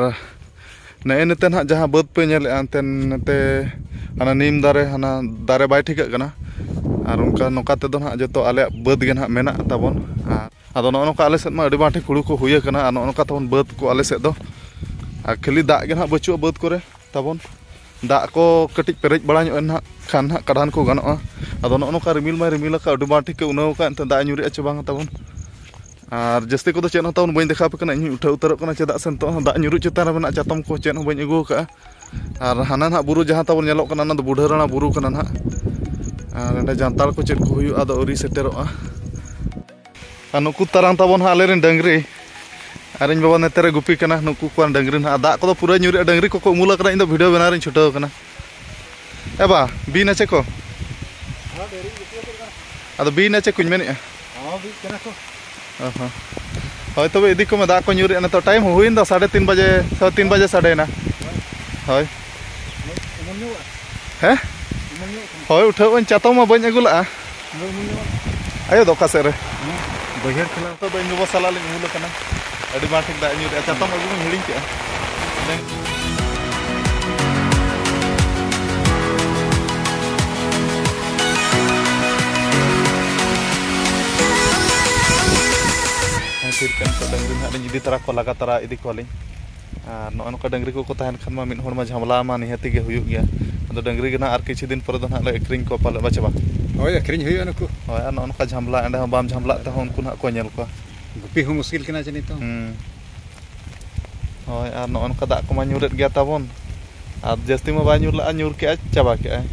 ᱱᱮᱜᱼᱮ ᱱᱤᱛᱚᱜ ᱱᱟᱦᱟᱜ ᱡᱟᱦᱟᱸ ᱵᱟᱹᱫᱽ ᱯᱮ ᱧᱮᱞᱮᱫᱼᱟ, ᱮᱱᱛᱮ ᱱᱚᱛᱮ ᱦᱟᱱᱟ ᱱᱤᱢ ᱫᱟᱨᱮ, ᱦᱟᱱᱟ ᱫᱟᱨᱮ ᱵᱟᱭ ᱴᱷᱤᱠᱟᱹᱜ ᱠᱟᱱᱟ᱾ ᱟᱨ ᱚᱱᱠᱟ ᱱᱚᱝᱠᱟ ᱛᱮᱫᱚ ᱱᱟᱦᱟᱜ ᱡᱚᱛᱚ ᱟᱞᱮᱭᱟᱜ ᱵᱟᱹᱫᱽ ᱜᱮ ᱱᱟᱦᱟᱜ ᱢᱮᱱᱟᱜ ᱛᱟᱵᱚᱱ᱾ ᱟᱨ ᱟᱫᱚ ᱱᱚᱜᱼᱚ ᱱᱚᱝᱠᱟ ᱟᱞᱮ ᱥᱮᱫ ᱢᱟ ᱟᱹᱰᱤ ᱵᱟᱝ ᱴᱷᱤᱠ ᱦᱩᱲᱩ ᱠᱚ ᱦᱩᱭ ᱟᱠᱟᱱᱟ᱾ ᱟᱨ ᱱᱚᱜᱼᱚ ᱱᱚᱝᱠᱟ ᱛᱟᱵᱚᱱ ᱵᱟᱹᱫᱽ ᱠᱚ ᱟᱞᱮ ᱥᱮᱫ ᱫᱚ, ᱟᱨ ᱠᱷᱟᱹᱞᱤ ᱫᱟᱜ ᱜᱮ ᱱᱟᱦᱟᱜ ᱵᱟᱹᱪᱩᱜᱼᱟ ᱵᱟᱹᱫᱽ ᱠᱚᱨᱮ ᱛᱟᱵᱚᱱ᱾ ᱫᱟᱜ ᱠᱚ ᱠᱟᱹᱴᱤᱡ ᱯᱮᱨᱮᱡ ᱵᱟᱲᱟ ᱧᱚᱜ ᱮᱱ ᱱᱟᱦᱟᱜ ᱠᱷᱟᱱ ᱱᱟᱦᱟᱜ ᱠᱟᱰᱷᱟᱱ ᱠᱚ ᱜᱟᱱᱚᱜᱼᱟ᱾ ᱟᱫᱚ ᱱᱚᱜᱼᱚ ᱱᱚᱝᱠᱟ ᱨᱤᱢᱤᱞ ᱢᱟᱭ ᱨᱤᱢᱤᱞ ᱟᱠᱟᱫ, ᱟᱹᱰᱤ ᱵᱟᱝ ᱴᱷᱤᱠ ᱠᱚ ᱩᱱᱟᱹᱣ ᱟᱠᱟᱫ, ᱮᱱᱛᱮ ᱫᱟᱜ ᱧᱩᱨᱮᱜᱼᱟ ᱪᱮ ᱵᱟᱝ ᱛᱟᱵᱚᱱ᱾ ᱟᱨ ᱡᱟᱹᱥᱛᱤ ᱠᱚᱫᱚ ᱪᱮᱫ ᱦᱚᱸ ᱛᱟᱵᱚᱱ ᱵᱟᱹᱧ ᱫᱮᱠᱷᱟᱣ ᱟᱯᱮ ᱠᱟᱱᱟ, ᱤᱧ ᱦᱚᱸᱧ ᱩᱴᱷᱟᱹᱣ ᱩᱛᱟᱹᱨᱚᱜ ᱠᱟᱱᱟ, ᱪᱮᱫᱟᱜ ᱥᱮ ᱱᱤᱛᱚᱜ ᱦᱚᱸ ᱫᱟᱜ ᱧᱩᱨᱩᱜ ᱪᱮᱛᱟᱱ ᱨᱮ ᱢᱮᱱᱟᱜᱼᱟ, ᱪᱟᱛᱚᱢ ᱠᱚ ᱪᱮᱫ ᱦᱚᱸ ᱵᱟᱹᱧ ᱟᱹᱜᱩ ᱟᱠᱟᱫᱼᱟ᱾ ᱟᱨ ᱦᱟᱱᱟ ᱱᱟᱦᱟᱜ ᱵᱩᱨᱩ ᱡᱟᱦᱟᱸ ᱛᱟᱵᱚᱱ ᱧᱮᱞᱚᱜ ᱠᱟᱱᱟ, ᱚᱱᱟ ᱫᱚ ᱵᱩᱰᱷᱟᱹ ᱨᱟᱬᱟ ᱵᱩᱨᱩ ᱠᱟᱱᱟ ᱱᱟᱦᱟᱜ᱾ ᱟᱨ ᱚᱸᱰᱮ ᱡᱟᱱᱛᱟᱲ ᱠᱚ ᱪᱮᱫ ᱠᱚ ᱦᱩᱭᱩᱜᱼᱟ, ᱟᱫᱚ ᱟᱹᱣᱨᱤ ᱥᱮᱴᱮᱨᱚᱜᱼᱟ᱾ ᱟᱨ ᱱᱩᱠᱩ ᱛᱟᱨᱟᱝ ᱛᱟᱵᱚᱱ ᱦᱟᱸᱜ ᱟᱞᱮᱨᱮᱱ ᱰᱟᱹᱝᱨᱤ, ᱟᱨ ᱤᱧ ᱵᱟᱵᱟ ᱱᱚᱛᱮ ᱨᱮ ᱜᱩᱯᱤ ᱠᱟᱱᱟ, ᱱᱩᱠᱩ ᱠᱚᱣᱟᱜ ᱰᱟᱹᱝᱨᱤ ᱱᱟᱦᱟᱜ᱾ ᱫᱟᱜ ᱠᱚᱫᱚ ᱯᱩᱨᱟᱹ ᱧᱩᱨᱮᱜᱼᱟ, ᱰᱟᱹᱝᱨᱤ ᱠᱚᱠᱚ ᱩᱢᱩᱞ ᱟᱠᱟᱱᱟ, ᱤᱧ ᱫᱚ ᱵᱷᱤᱰᱤᱭᱳ ᱵᱮᱱᱟᱣ ᱨᱤᱧ ᱪᱷᱩᱴᱟᱹᱣ ᱟᱠᱟᱱᱟ᱾ ᱮ ᱵᱟ, ᱵᱤ ᱱᱟᱪᱮ ᱠᱚ? ᱟᱫᱚ ᱵᱤ ᱱᱟᱪᱮ ᱠᱚᱧ ᱢᱮᱱᱮᱫᱼᱟ᱾ ᱦᱚᱸ, ᱵᱤ ᱠᱟᱱᱟ ᱠᱚ᱾ ᱚ ᱦᱚᱸ᱾ ᱦᱳᱭ, ᱛᱚᱵᱮ ᱤᱫᱤ ᱠᱚᱢᱮ, ᱫᱟᱜ ᱠᱚ ᱧᱩᱨᱮᱜᱼᱟ ᱱᱤᱛᱚᱜ᱾ ᱴᱟᱭᱤᱢ ᱦᱚᱸ ᱦᱩᱭᱮᱱ ᱫᱚ, ᱥᱟᱲᱮ ᱛᱤᱱ ᱵᱟᱡᱮ, ᱥᱟᱲᱮ ᱛᱤᱱ ᱵᱟᱡᱮ ᱥᱟᱰᱮᱭᱮᱱᱟ᱾ ᱦᱳᱭ᱾ ᱩᱢᱩᱞ ᱧᱚᱜᱚᱜᱼᱟ? ᱦᱮᱸ? ᱩᱢᱩᱞ ᱧᱚᱜᱚᱜ ᱠᱟᱱᱟ᱾ ᱦᱳᱭ, ᱩᱴᱷᱟᱹᱣ ᱟᱹᱧ, ᱪᱟᱛᱚᱢ ᱢᱟ ᱵᱟᱹᱧ ᱟᱹᱜᱩ ᱞᱟᱜᱼᱟ᱾ ᱩᱢᱩᱞ ᱧᱚᱜᱚᱜᱼᱟ᱾ ᱟᱭᱳ ᱫᱚ ᱚᱠᱟ ᱥᱮᱫ ᱨᱮ? ᱦᱮᱸ, ᱵᱟᱹᱭᱦᱟᱹᱲ ᱠᱷᱮᱞᱟ᱾ ᱱᱤᱛᱚᱜ ᱫᱚ ᱤᱧ ᱵᱟᱵᱟ ᱥᱟᱞᱟᱜ ᱞᱤᱧ ᱩᱢᱩᱞ ᱟᱠᱟᱱᱟ᱾ ᱟᱹᱰᱤ ᱵᱟᱝ ᱴᱷᱤᱠ ᱫᱟᱜ ᱧᱩᱨᱮᱜᱼᱟ, ᱪᱟᱛᱚᱢ ᱟᱹᱜᱩ ᱢᱟᱧ ᱦᱤᱲᱤᱧ ᱠᱮᱜᱼᱟ᱾ ᱦᱮᱸ, ᱛᱷᱤᱨ ᱠᱟᱱ ᱠᱚ ᱰᱟᱹᱝᱨᱤ ᱱᱟᱦᱟᱜ ᱞᱤᱧ ᱤᱫᱤ ᱛᱟᱨᱟ ᱠᱚᱣᱟ, ᱞᱟᱜᱟ ᱛᱟᱨᱟ ᱤᱫᱤ ᱠᱚᱣᱟᱞᱤᱧ᱾ ᱟᱨ ᱱᱚᱜᱼᱚ ᱱᱚᱝᱠᱟ ᱰᱟᱹᱝᱨᱤ ᱠᱚᱠᱚ ᱛᱟᱦᱮᱱ ᱠᱷᱟᱱ ᱢᱟ ᱢᱤᱫ ᱦᱚᱲ ᱢᱟ ᱡᱷᱟᱢᱞᱟ ᱢᱟ ᱱᱤᱦᱟᱹᱛᱤ ᱜᱮ ᱦᱩᱭᱩᱜ ᱜᱮᱭᱟ᱾ ᱟᱫᱚ ᱰᱟᱹᱝᱨᱤ ᱜᱮ ᱱᱟᱦᱟᱜ ᱟᱨ ᱠᱤᱪᱷᱩ ᱫᱤᱱ ᱯᱚᱨᱮ ᱫᱚ ᱱᱟᱦᱟᱜ ᱞᱮ ᱟᱹᱠᱷᱨᱤᱧ ᱠᱚᱣᱟ ᱯᱟᱞᱮ, ᱵᱟᱪᱮ ᱵᱟ? ᱦᱳᱭ, ᱟᱹᱠᱷᱨᱤᱧ ᱦᱩᱭᱩᱜᱼᱟ ᱱᱩᱠᱩ᱾ ᱦᱳᱭ, ᱟᱨ ᱱᱚᱜᱼᱚ ᱱᱚᱝᱠᱟ ᱡᱷᱟᱢᱞᱟ, ᱮᱸᱰᱮ ᱦᱚᱸ ᱵᱟᱢ ᱡᱷᱟᱢᱞᱟᱜ ᱛᱮᱦᱚᱸ ᱩᱱᱠᱩ ᱱᱟᱦᱟᱜ ᱠᱚ ᱧᱮᱞ ᱠᱚᱣᱟ᱾ ᱜᱩᱯᱤ ᱦᱚᱸ ᱢᱩᱥᱠᱤᱞ ᱠᱟᱱᱟ ᱡᱮ ᱱᱤᱛᱚᱝ᱾ ᱦᱩᱸ᱾ ᱦᱳᱭ, ᱟᱨ ᱱᱚᱜᱼᱚ ᱱᱚᱝᱠᱟ ᱫᱟᱜ ᱠᱚᱢᱟ ᱧᱩᱨᱮᱫ ᱜᱮᱭᱟ ᱛᱟᱵᱚᱱ᱾ ᱟᱨ ᱡᱟᱹᱥᱛᱤ ᱢᱟ ᱵᱟᱭ ᱧᱩᱨ ᱞᱟᱜᱼᱟ, ᱧᱩᱨ ᱠᱮᱜᱼᱟᱭ, ᱪᱟᱵᱟ ᱠᱮᱜᱼᱟᱭ᱾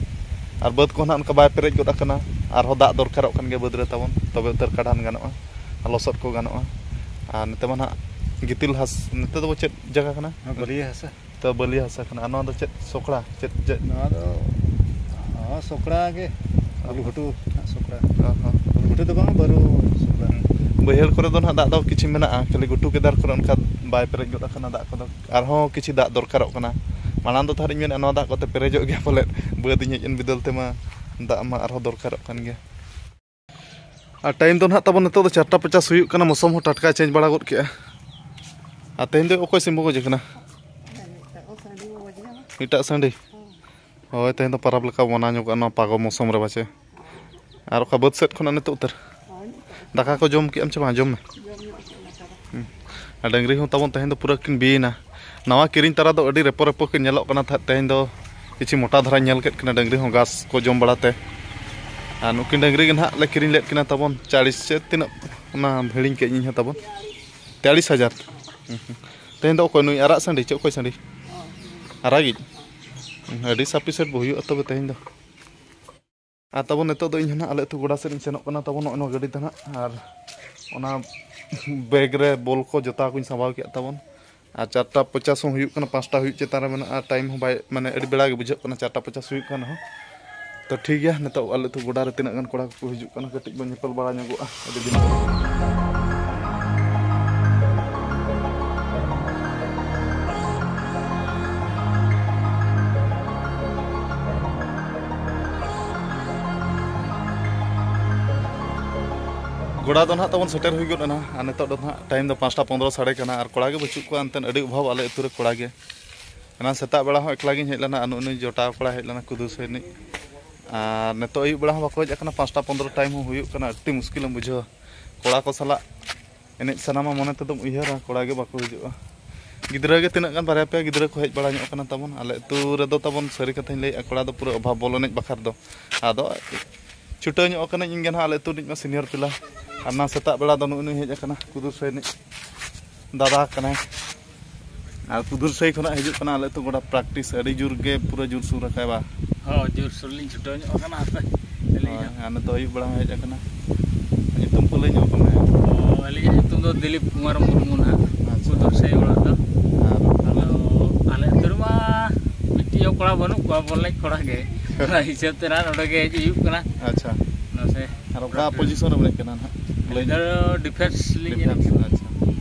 ᱟᱨ ᱵᱟᱹᱫᱽ ᱠᱚ ᱱᱟᱦᱟᱜ ᱚᱱᱠᱟ ᱵᱟᱭ ᱯᱮᱨᱮᱡ ᱜᱚᱫ ᱟᱠᱟᱱᱟ᱾ ᱟᱨᱦᱚᱸ ᱫᱟᱜ ᱫᱚᱨᱠᱟᱨᱚᱜ ᱠᱟᱱ ᱜᱮᱭᱟ ᱵᱟᱹᱫᱽ ᱨᱮ ᱛᱟᱵᱚᱱ, ᱛᱚᱵᱮ ᱩᱛᱟᱹᱨ ᱠᱟᱰᱷᱟᱱ ᱜᱟᱱᱚᱜᱼᱟ, ᱟᱨ ᱞᱚᱥᱚᱫ ᱠᱚ ᱜᱟᱱᱚᱜᱼᱟ᱾ ᱟᱨ ᱱᱚᱛᱮ ᱢᱟ ᱱᱟᱦᱟᱜ ᱜᱤᱛᱤᱞ ᱦᱟᱥ-, ᱱᱚᱛᱮ ᱫᱚ ᱪᱮᱫ ᱡᱟᱭᱜᱟ ᱠᱟᱱᱟ? ᱦᱮᱸ, ᱵᱟᱹᱞᱭᱟᱹ ᱦᱟᱥᱟ᱾ ᱛᱚ, ᱵᱟᱹᱞᱭᱟᱹ ᱦᱟᱥᱟ ᱠᱟᱱᱟ᱾ ᱟᱨ ᱱᱚᱣᱟ ᱫᱚ ᱪᱮᱫ ᱥᱚᱠᱲᱟ? ᱪᱮᱫ, ᱪᱮᱫ? ᱱᱚᱣᱟ ᱫᱚ, ᱦᱚᱸ, ᱥᱚᱠᱲᱟ ᱜᱮ᱾ ᱩᱞ ᱜᱷᱩᱴᱩ ᱦᱟᱸᱜ ᱥᱚᱠᱲᱟ᱾ ᱦᱚᱸ, ᱦᱚᱸ᱾ ᱩᱞ ᱜᱷᱩᱴᱩ ᱫᱚ ᱵᱟᱝ, ᱵᱟᱹᱨᱩ ᱥᱚᱠᱲᱟ᱾ ᱵᱟᱹᱭᱦᱟᱹᱲ ᱠᱚᱨᱮ ᱫᱚ ᱱᱟᱦᱟᱜ ᱫᱟᱜ ᱫᱚ ᱠᱤᱪᱷᱩ ᱢᱮᱱᱟᱜᱼᱟ, ᱠᱷᱟᱹᱞᱤ ᱜᱷᱩᱴᱩ ᱠᱮᱫᱟᱨ ᱠᱚᱨᱮ ᱚᱱᱠᱟ ᱵᱟᱭ ᱯᱮᱨᱮᱡ ᱜᱚᱫ ᱟᱠᱟᱱᱟ ᱫᱟᱜ ᱠᱚᱫᱚ᱾ ᱟᱨᱦᱚᱸ ᱠᱤᱪᱷᱩ ᱫᱟᱜ ᱫᱚᱨᱠᱟᱨᱚᱜ ᱠᱟᱱᱟ᱾ ᱢᱟᱲᱟᱝ ᱫᱚ ᱛᱟᱦᱮᱸᱫ ᱤᱧ ᱢᱮᱱᱮᱫᱼᱟ, ᱱᱚᱣᱟ ᱫᱟᱜ ᱠᱚᱛᱮ ᱯᱮᱨᱮᱡᱚᱜ ᱜᱮᱭᱟ ᱯᱟᱞᱮᱫ᱾ ᱵᱟᱹᱫᱽ ᱤᱧ ᱦᱮᱡ ᱮᱱ ᱵᱤᱫᱟᱹᱞ ᱛᱮᱢᱟ ᱫᱟᱜ ᱢᱟ ᱟᱨᱦᱚᱸ ᱫᱚᱨᱠᱟᱨᱚᱜ ᱠᱟᱱ ᱜᱮᱭᱟ᱾ ᱟᱨ ᱴᱟᱭᱤᱢ ᱫᱚ ᱱᱟᱦᱟᱜ ᱛᱟᱵᱚᱱ ᱱᱤᱛᱚᱜ ᱫᱚ ᱪᱟᱨᱴᱟ ᱯᱚᱪᱟᱥ ᱦᱩᱭᱩᱜ ᱠᱟᱱᱟ, ᱢᱳᱥᱚᱢ ᱦᱚᱸ ᱴᱟᱴᱠᱟᱭ ᱪᱮᱧᱡᱽ ᱵᱟᱲᱟ ᱜᱚᱫ ᱠᱮᱜᱼᱟ᱾ ᱟᱨ ᱛᱮᱦᱮᱧ ᱫᱚ ᱚᱠᱚᱭ ᱥᱤᱢ ᱵᱚ ᱜᱚᱡᱮ ᱠᱟᱱᱟ? ᱮᱴᱟᱜ ᱥᱟᱺᱰᱤ᱾ ᱦᱳᱭ, ᱛᱮᱦᱮᱧ ᱫᱚ ᱯᱟᱨᱟᱵᱽ ᱞᱮᱠᱟ ᱢᱟᱱᱟᱣ ᱧᱚᱜᱚᱜᱼᱟ ᱱᱚᱣᱟ ᱯᱟᱜᱚ ᱢᱳᱥᱚᱢ ᱨᱮ ᱯᱟᱪᱮ᱾ ᱟᱨ ᱚᱠᱟ ᱵᱟᱹᱫᱽ ᱥᱮᱫ ᱠᱷᱚᱱᱟᱜ ᱱᱤᱛᱚᱜ ᱩᱛᱟᱹᱨ? ᱫᱟᱠᱟ ᱠᱚ ᱡᱚᱢ ᱠᱮᱜᱼᱟᱢ ᱪᱮ ᱵᱟᱝ? ᱡᱚᱢ ᱢᱮ᱾ ᱦᱩᱸ᱾ ᱟᱨ ᱰᱟᱹᱝᱨᱤ ᱦᱚᱸ ᱛᱟᱵᱚᱱ ᱛᱮᱦᱮᱧ ᱫᱚ ᱯᱩᱨᱟᱹ ᱠᱤᱱ ᱵᱤᱭᱮᱱᱟ᱾ ᱱᱟᱣᱟ ᱠᱤᱨᱤᱧ ᱛᱟᱨᱟ ᱫᱚ ᱟᱹᱰᱤ ᱨᱮᱯᱚ ᱨᱮᱯᱚ ᱠᱤᱱ ᱧᱮᱞᱚᱜ ᱠᱟᱱᱟ ᱛᱟᱦᱮᱸᱫ, ᱛᱮᱦᱮᱧ ᱫᱚ ᱠᱤᱪᱷᱩ ᱢᱚᱴᱟ ᱫᱷᱟᱨᱟᱧ ᱧᱮᱞ ᱠᱮᱫ ᱠᱤᱱᱟ ᱰᱟᱹᱝᱨᱤ ᱦᱚᱸ ᱜᱷᱟᱥ ᱠᱚ ᱡᱚᱢ ᱵᱟᱲᱟᱛᱮ᱾ ᱟᱨ ᱱᱩᱠᱤᱱ ᱰᱟᱹᱝᱨᱤ ᱜᱮ ᱱᱟᱦᱟᱜ ᱞᱮ ᱠᱤᱨᱤᱧ ᱞᱮᱫ ᱠᱤᱱᱟ ᱛᱟᱵᱚᱱ ᱪᱟᱲᱤᱥ ᱥᱮ ᱛᱤᱱᱟᱹᱜ, ᱚᱱᱟ ᱦᱤᱲᱤᱧ ᱠᱮᱫ ᱤᱧ ᱦᱚᱸ ᱛᱟᱵᱚᱱ᱾ ᱛᱮᱭᱟᱞᱤᱥ ᱦᱟᱡᱟᱨ᱾ ᱦᱩᱸ, ᱦᱩᱸ᱾ ᱛᱮᱦᱮᱧ ᱫᱚ ᱚᱠᱚᱭ ᱱᱩᱭ ᱟᱨᱟᱜ ᱥᱟᱺᱰᱤ ᱪᱮ ᱚᱠᱚᱭ ᱥᱟᱺᱰᱤ? ᱟᱨᱟᱜᱤᱡ᱾ ᱦᱩᱸ, ᱟᱹᱰᱤ ᱥᱟᱯᱤᱥᱮᱴ ᱵᱚ ᱦᱩᱭᱩᱜᱼᱟ ᱛᱚᱵᱮ ᱛᱮᱦᱮᱧ ᱫᱚ᱾ ᱟᱨ ᱛᱟᱵᱚᱱ ᱱᱤᱛᱚᱜ ᱫᱚ ᱤᱧ ᱦᱚᱸ ᱱᱟᱦᱟᱜ ᱟᱞᱮ ᱟᱹᱛᱩ ᱜᱚᱰᱟ ᱥᱮᱫ ᱤᱧ ᱥᱮᱱᱚᱜ ᱠᱟᱱᱟ ᱛᱟᱵᱚᱱ, ᱱᱚᱜᱼᱚᱭ ᱱᱚᱣᱟ ᱜᱟᱹᱰᱤ ᱛᱮ ᱱᱟᱦᱟᱜ᱾ ᱟᱨ ᱚᱱᱟ ᱵᱮᱜᱽ ᱨᱮ ᱵᱚᱞ ᱠᱚ ᱡᱚᱛᱟ ᱠᱚᱧ ᱥᱟᱢᱵᱟᱣ ᱠᱮᱫ ᱛᱟᱵᱚᱱ᱾ ᱟᱨ ᱪᱟᱨᱴᱟ ᱯᱚᱪᱟᱥ ᱦᱚᱸ ᱦᱩᱭᱩᱜ ᱠᱟᱱᱟ, ᱯᱟᱸᱪᱴᱟ ᱦᱩᱭᱩᱜ ᱪᱮᱛᱟᱱ ᱨᱮ ᱢᱮᱱᱟᱜᱼᱟ, ᱴᱟᱭᱤᱢ ᱦᱚᱸ ᱵᱟᱭ, ᱢᱟᱱᱮ, ᱟᱹᱰᱤ ᱵᱮᱲᱟ ᱜᱮ ᱵᱩᱡᱷᱟᱹᱜ ᱠᱟᱱᱟ ᱪᱟᱨᱴᱟ ᱯᱚᱪᱟᱥ ᱦᱩᱭᱩᱜ ᱠᱟᱱ ᱨᱮᱦᱚᱸ᱾ ᱛᱚ ᱴᱷᱤᱠ ᱜᱮᱭᱟ, ᱱᱤᱛᱚᱜ ᱟᱞᱮ ᱟᱹᱛᱩ ᱜᱚᱰᱟ ᱨᱮ ᱛᱤᱱᱟᱹᱜ ᱜᱟᱱ ᱠᱚᱲᱟ ᱠᱚᱠᱚ ᱦᱤᱡᱩᱜ ᱠᱟᱱᱟ, ᱠᱟᱹᱴᱤᱡ ᱵᱚᱱ ᱧᱮᱯᱮᱞ ᱵᱟᱲᱟ ᱧᱚᱜᱚᱜᱼᱟ ᱟᱹᱰᱤ ᱫᱤᱱ ᱯᱚᱨᱮ᱾ ᱜᱚᱰᱟ ᱫᱚ ᱱᱟᱦᱟᱜ ᱛᱟᱵᱚᱱ ᱥᱮᱴᱮᱨ ᱦᱩᱭ ᱜᱚᱫ ᱮᱱᱟ, ᱟᱨ ᱱᱤᱛᱚᱜ ᱫᱚ ᱱᱟᱦᱟᱜ ᱴᱟᱭᱤᱢ ᱫᱚ ᱯᱟᱸᱪᱴᱟ ᱯᱚᱱᱫᱽᱨᱚ ᱥᱟᱰᱮ ᱠᱟᱱᱟ, ᱟᱨ ᱠᱚᱲᱟ ᱜᱮ ᱵᱟᱹᱪᱩᱜ ᱠᱚᱣᱟ, ᱮᱱᱛᱮᱫ ᱟᱹᱰᱤ ᱚᱵᱷᱟᱵᱽ ᱟᱞᱮ ᱟᱹᱛᱩ ᱨᱮ ᱠᱚᱲᱟ ᱜᱮ᱾ ᱮᱱᱟᱝ ᱥᱮᱛᱟᱜ ᱵᱮᱲᱟ ᱦᱚᱸ ᱮᱠᱞᱟ ᱜᱤᱧ ᱦᱮᱡ ᱞᱮᱱᱟ, ᱟᱨ ᱱᱩᱜᱼᱩ ᱱᱩᱭ ᱡᱚᱴᱟᱣ ᱠᱚᱲᱟᱭ ᱦᱮᱡ ᱞᱮᱱᱟ ᱠᱩᱫᱩᱥ ᱨᱤᱱᱤᱡ, ᱟᱨ ᱱᱤᱛᱚᱜ ᱟᱹᱭᱩᱵ ᱵᱮᱲᱟ ᱦᱚᱸ ᱵᱟᱠᱚ ᱦᱮᱡ ᱟᱠᱟᱱᱟ, ᱯᱟᱸᱪᱴᱟ ᱯᱚᱱᱫᱽᱨᱚ ᱴᱟᱭᱤᱢ ᱦᱚᱸ ᱦᱩᱭᱩᱜ ᱠᱟᱱᱟ, ᱟᱹᱰᱤ ᱢᱩᱥᱠᱤᱞ ᱮᱢ ᱵᱩᱡᱷᱟᱹᱣᱟ᱾ ᱠᱚᱲᱟ ᱠᱚ ᱥᱟᱞᱟᱜ ᱮᱱᱮᱡ ᱥᱟᱱᱟᱢᱟ ᱢᱚᱱᱮ ᱛᱮᱫᱚᱢ ᱩᱭᱦᱟᱹᱨᱟ, ᱠᱚᱲᱟ ᱜᱮ ᱵᱟᱠᱚ ᱦᱤᱡᱩᱜᱼᱟ᱾ ᱜᱤᱫᱽᱨᱟᱹ ᱜᱮ ᱛᱤᱱᱟᱹᱜ ᱜᱟᱱ ᱵᱟᱨᱭᱟ ᱯᱮᱭᱟ ᱜᱤᱫᱽᱨᱟᱹ ᱠᱚ ᱦᱮᱡ ᱵᱟᱲᱟ ᱧᱚᱜ ᱠᱟᱱᱟ ᱛᱟᱵᱚᱱ᱾ ᱟᱞᱮ ᱟᱹᱛᱩ ᱨᱮᱫᱚ ᱛᱟᱵᱚᱱ ᱥᱟᱹᱨᱤ ᱠᱟᱛᱷᱟᱧ ᱞᱟᱹᱭᱮᱫᱼᱟ, ᱠᱚᱲᱟ ᱫᱚ ᱯᱩᱨᱟᱹ ᱚᱵᱷᱟᱵᱽ ᱵᱚᱞ ᱮᱱᱮᱡ ᱵᱟᱠᱷᱨᱟ ᱫᱚ᱾ ᱟᱫᱚ ᱪᱷᱩᱴᱟᱹᱣ ᱧᱚᱜ ᱠᱟᱹᱱᱟᱹᱧ ᱤᱧ ᱜᱮ ᱱᱟᱦᱟᱜ ᱟᱞᱮ ᱟᱹᱛᱩ ᱨᱤᱱᱤᱡ ᱢᱟ ᱥᱤᱱᱤᱭᱚᱨ ᱯᱞᱮᱭᱟᱨ᱾ ᱟᱨ ᱚᱱᱟ ᱥᱮᱛᱟᱜ ᱵᱮᱲᱟ ᱫᱚ ᱱᱩᱜᱼᱩ ᱱᱩᱭ ᱦᱮᱡ ᱟᱠᱟᱱᱟ, ᱠᱩᱫᱩᱥ ᱨᱤᱱᱤᱡ ᱫᱟᱫᱟ ᱠᱟᱱᱟᱭ᱾ ᱟᱨ ᱯᱩᱫᱩᱨ ᱥᱟᱹᱭ ᱠᱷᱚᱱᱟᱜ ᱦᱤᱡᱩᱜ ᱠᱟᱱᱟ ᱟᱞᱮ ᱟᱹᱛᱩ ᱜᱚᱰᱟ ᱯᱨᱮᱠᱴᱤᱥ, ᱟᱹᱰᱤ ᱡᱳᱨ ᱜᱮ ᱯᱩᱨᱟᱹ ᱡᱳᱨ ᱥᱩᱨ ᱟᱠᱟᱭ ᱵᱟ᱾ ᱦᱚᱸ, ᱡᱳᱨ ᱥᱳᱨ ᱞᱤᱧ ᱪᱷᱩᱴᱟᱹᱣ ᱧᱚᱜ ᱟᱠᱟᱱᱟ ᱦᱟᱯᱮ᱾ ᱟᱹᱞᱤᱧ ᱦᱳᱭ, ᱦᱚᱸ᱾ ᱟᱨ ᱱᱤᱛᱚᱜ ᱟᱹᱭᱩᱵ ᱵᱮᱲᱟ ᱦᱚᱸ ᱦᱮᱡ ᱟᱠᱟᱱᱟ᱾ ᱧᱩᱛᱩᱢ ᱠᱚ ᱞᱟᱹᱭ ᱧᱚᱜ ᱟᱠᱚ ᱢᱮ᱾ ᱚ, ᱟᱹᱞᱤᱧᱟᱜ ᱧᱩᱛᱩᱢ ᱫᱚ ᱫᱤᱞᱤᱯ ᱠᱩᱢᱟᱨ ᱢᱩᱨᱢᱩ ᱱᱟᱦᱟᱜ᱾ ᱟᱪᱪᱷᱟ᱾ ᱯᱩᱫᱩᱨ ᱥᱟᱹᱭ ᱚᱲᱟᱜ ᱫᱚ᱾ ᱟᱨ ᱟᱫᱚ ᱟᱞᱮ ᱟᱹᱛᱩ ᱨᱮᱢᱟ ᱢᱤᱫᱴᱤᱡ ᱦᱚᱸ ᱠᱚᱲᱟ ᱵᱟᱹᱱᱩᱜ ᱠᱚᱣᱟ ᱵᱚᱞ ᱮᱱᱮᱡ ᱠᱚᱲᱟ ᱜᱮ᱾ ᱚᱱᱟ ᱦᱤᱥᱟᱹᱵ ᱛᱮ ᱱᱟᱦᱟᱜ ᱱᱚᱰᱮ ᱜᱮ ᱦᱮᱡ ᱦᱩᱭᱩᱜ ᱠᱟᱱᱟ᱾ ᱟᱪᱪᱷᱟ᱾ ᱱᱟᱥᱮ ᱟᱨ ᱚᱠᱟ ᱯᱨᱮᱠᱴᱤᱥ᱾ ᱯᱚᱡᱤᱥᱚᱱ ᱨᱮᱢ ᱮᱱᱮᱡ ᱠᱟᱱᱟ ᱱᱟᱦᱟᱜ? ᱞᱟᱹᱭ ᱟᱹᱞᱤᱧ ᱫᱚ ᱧᱚᱜ᱾ ᱰᱤᱯᱷᱮᱱᱥ ᱞᱤᱧ ᱮᱱᱮᱡ ᱰᱤᱯᱷᱮᱱᱥ, ᱠᱟᱱᱟ᱾ ᱟᱪᱪᱷᱟ᱾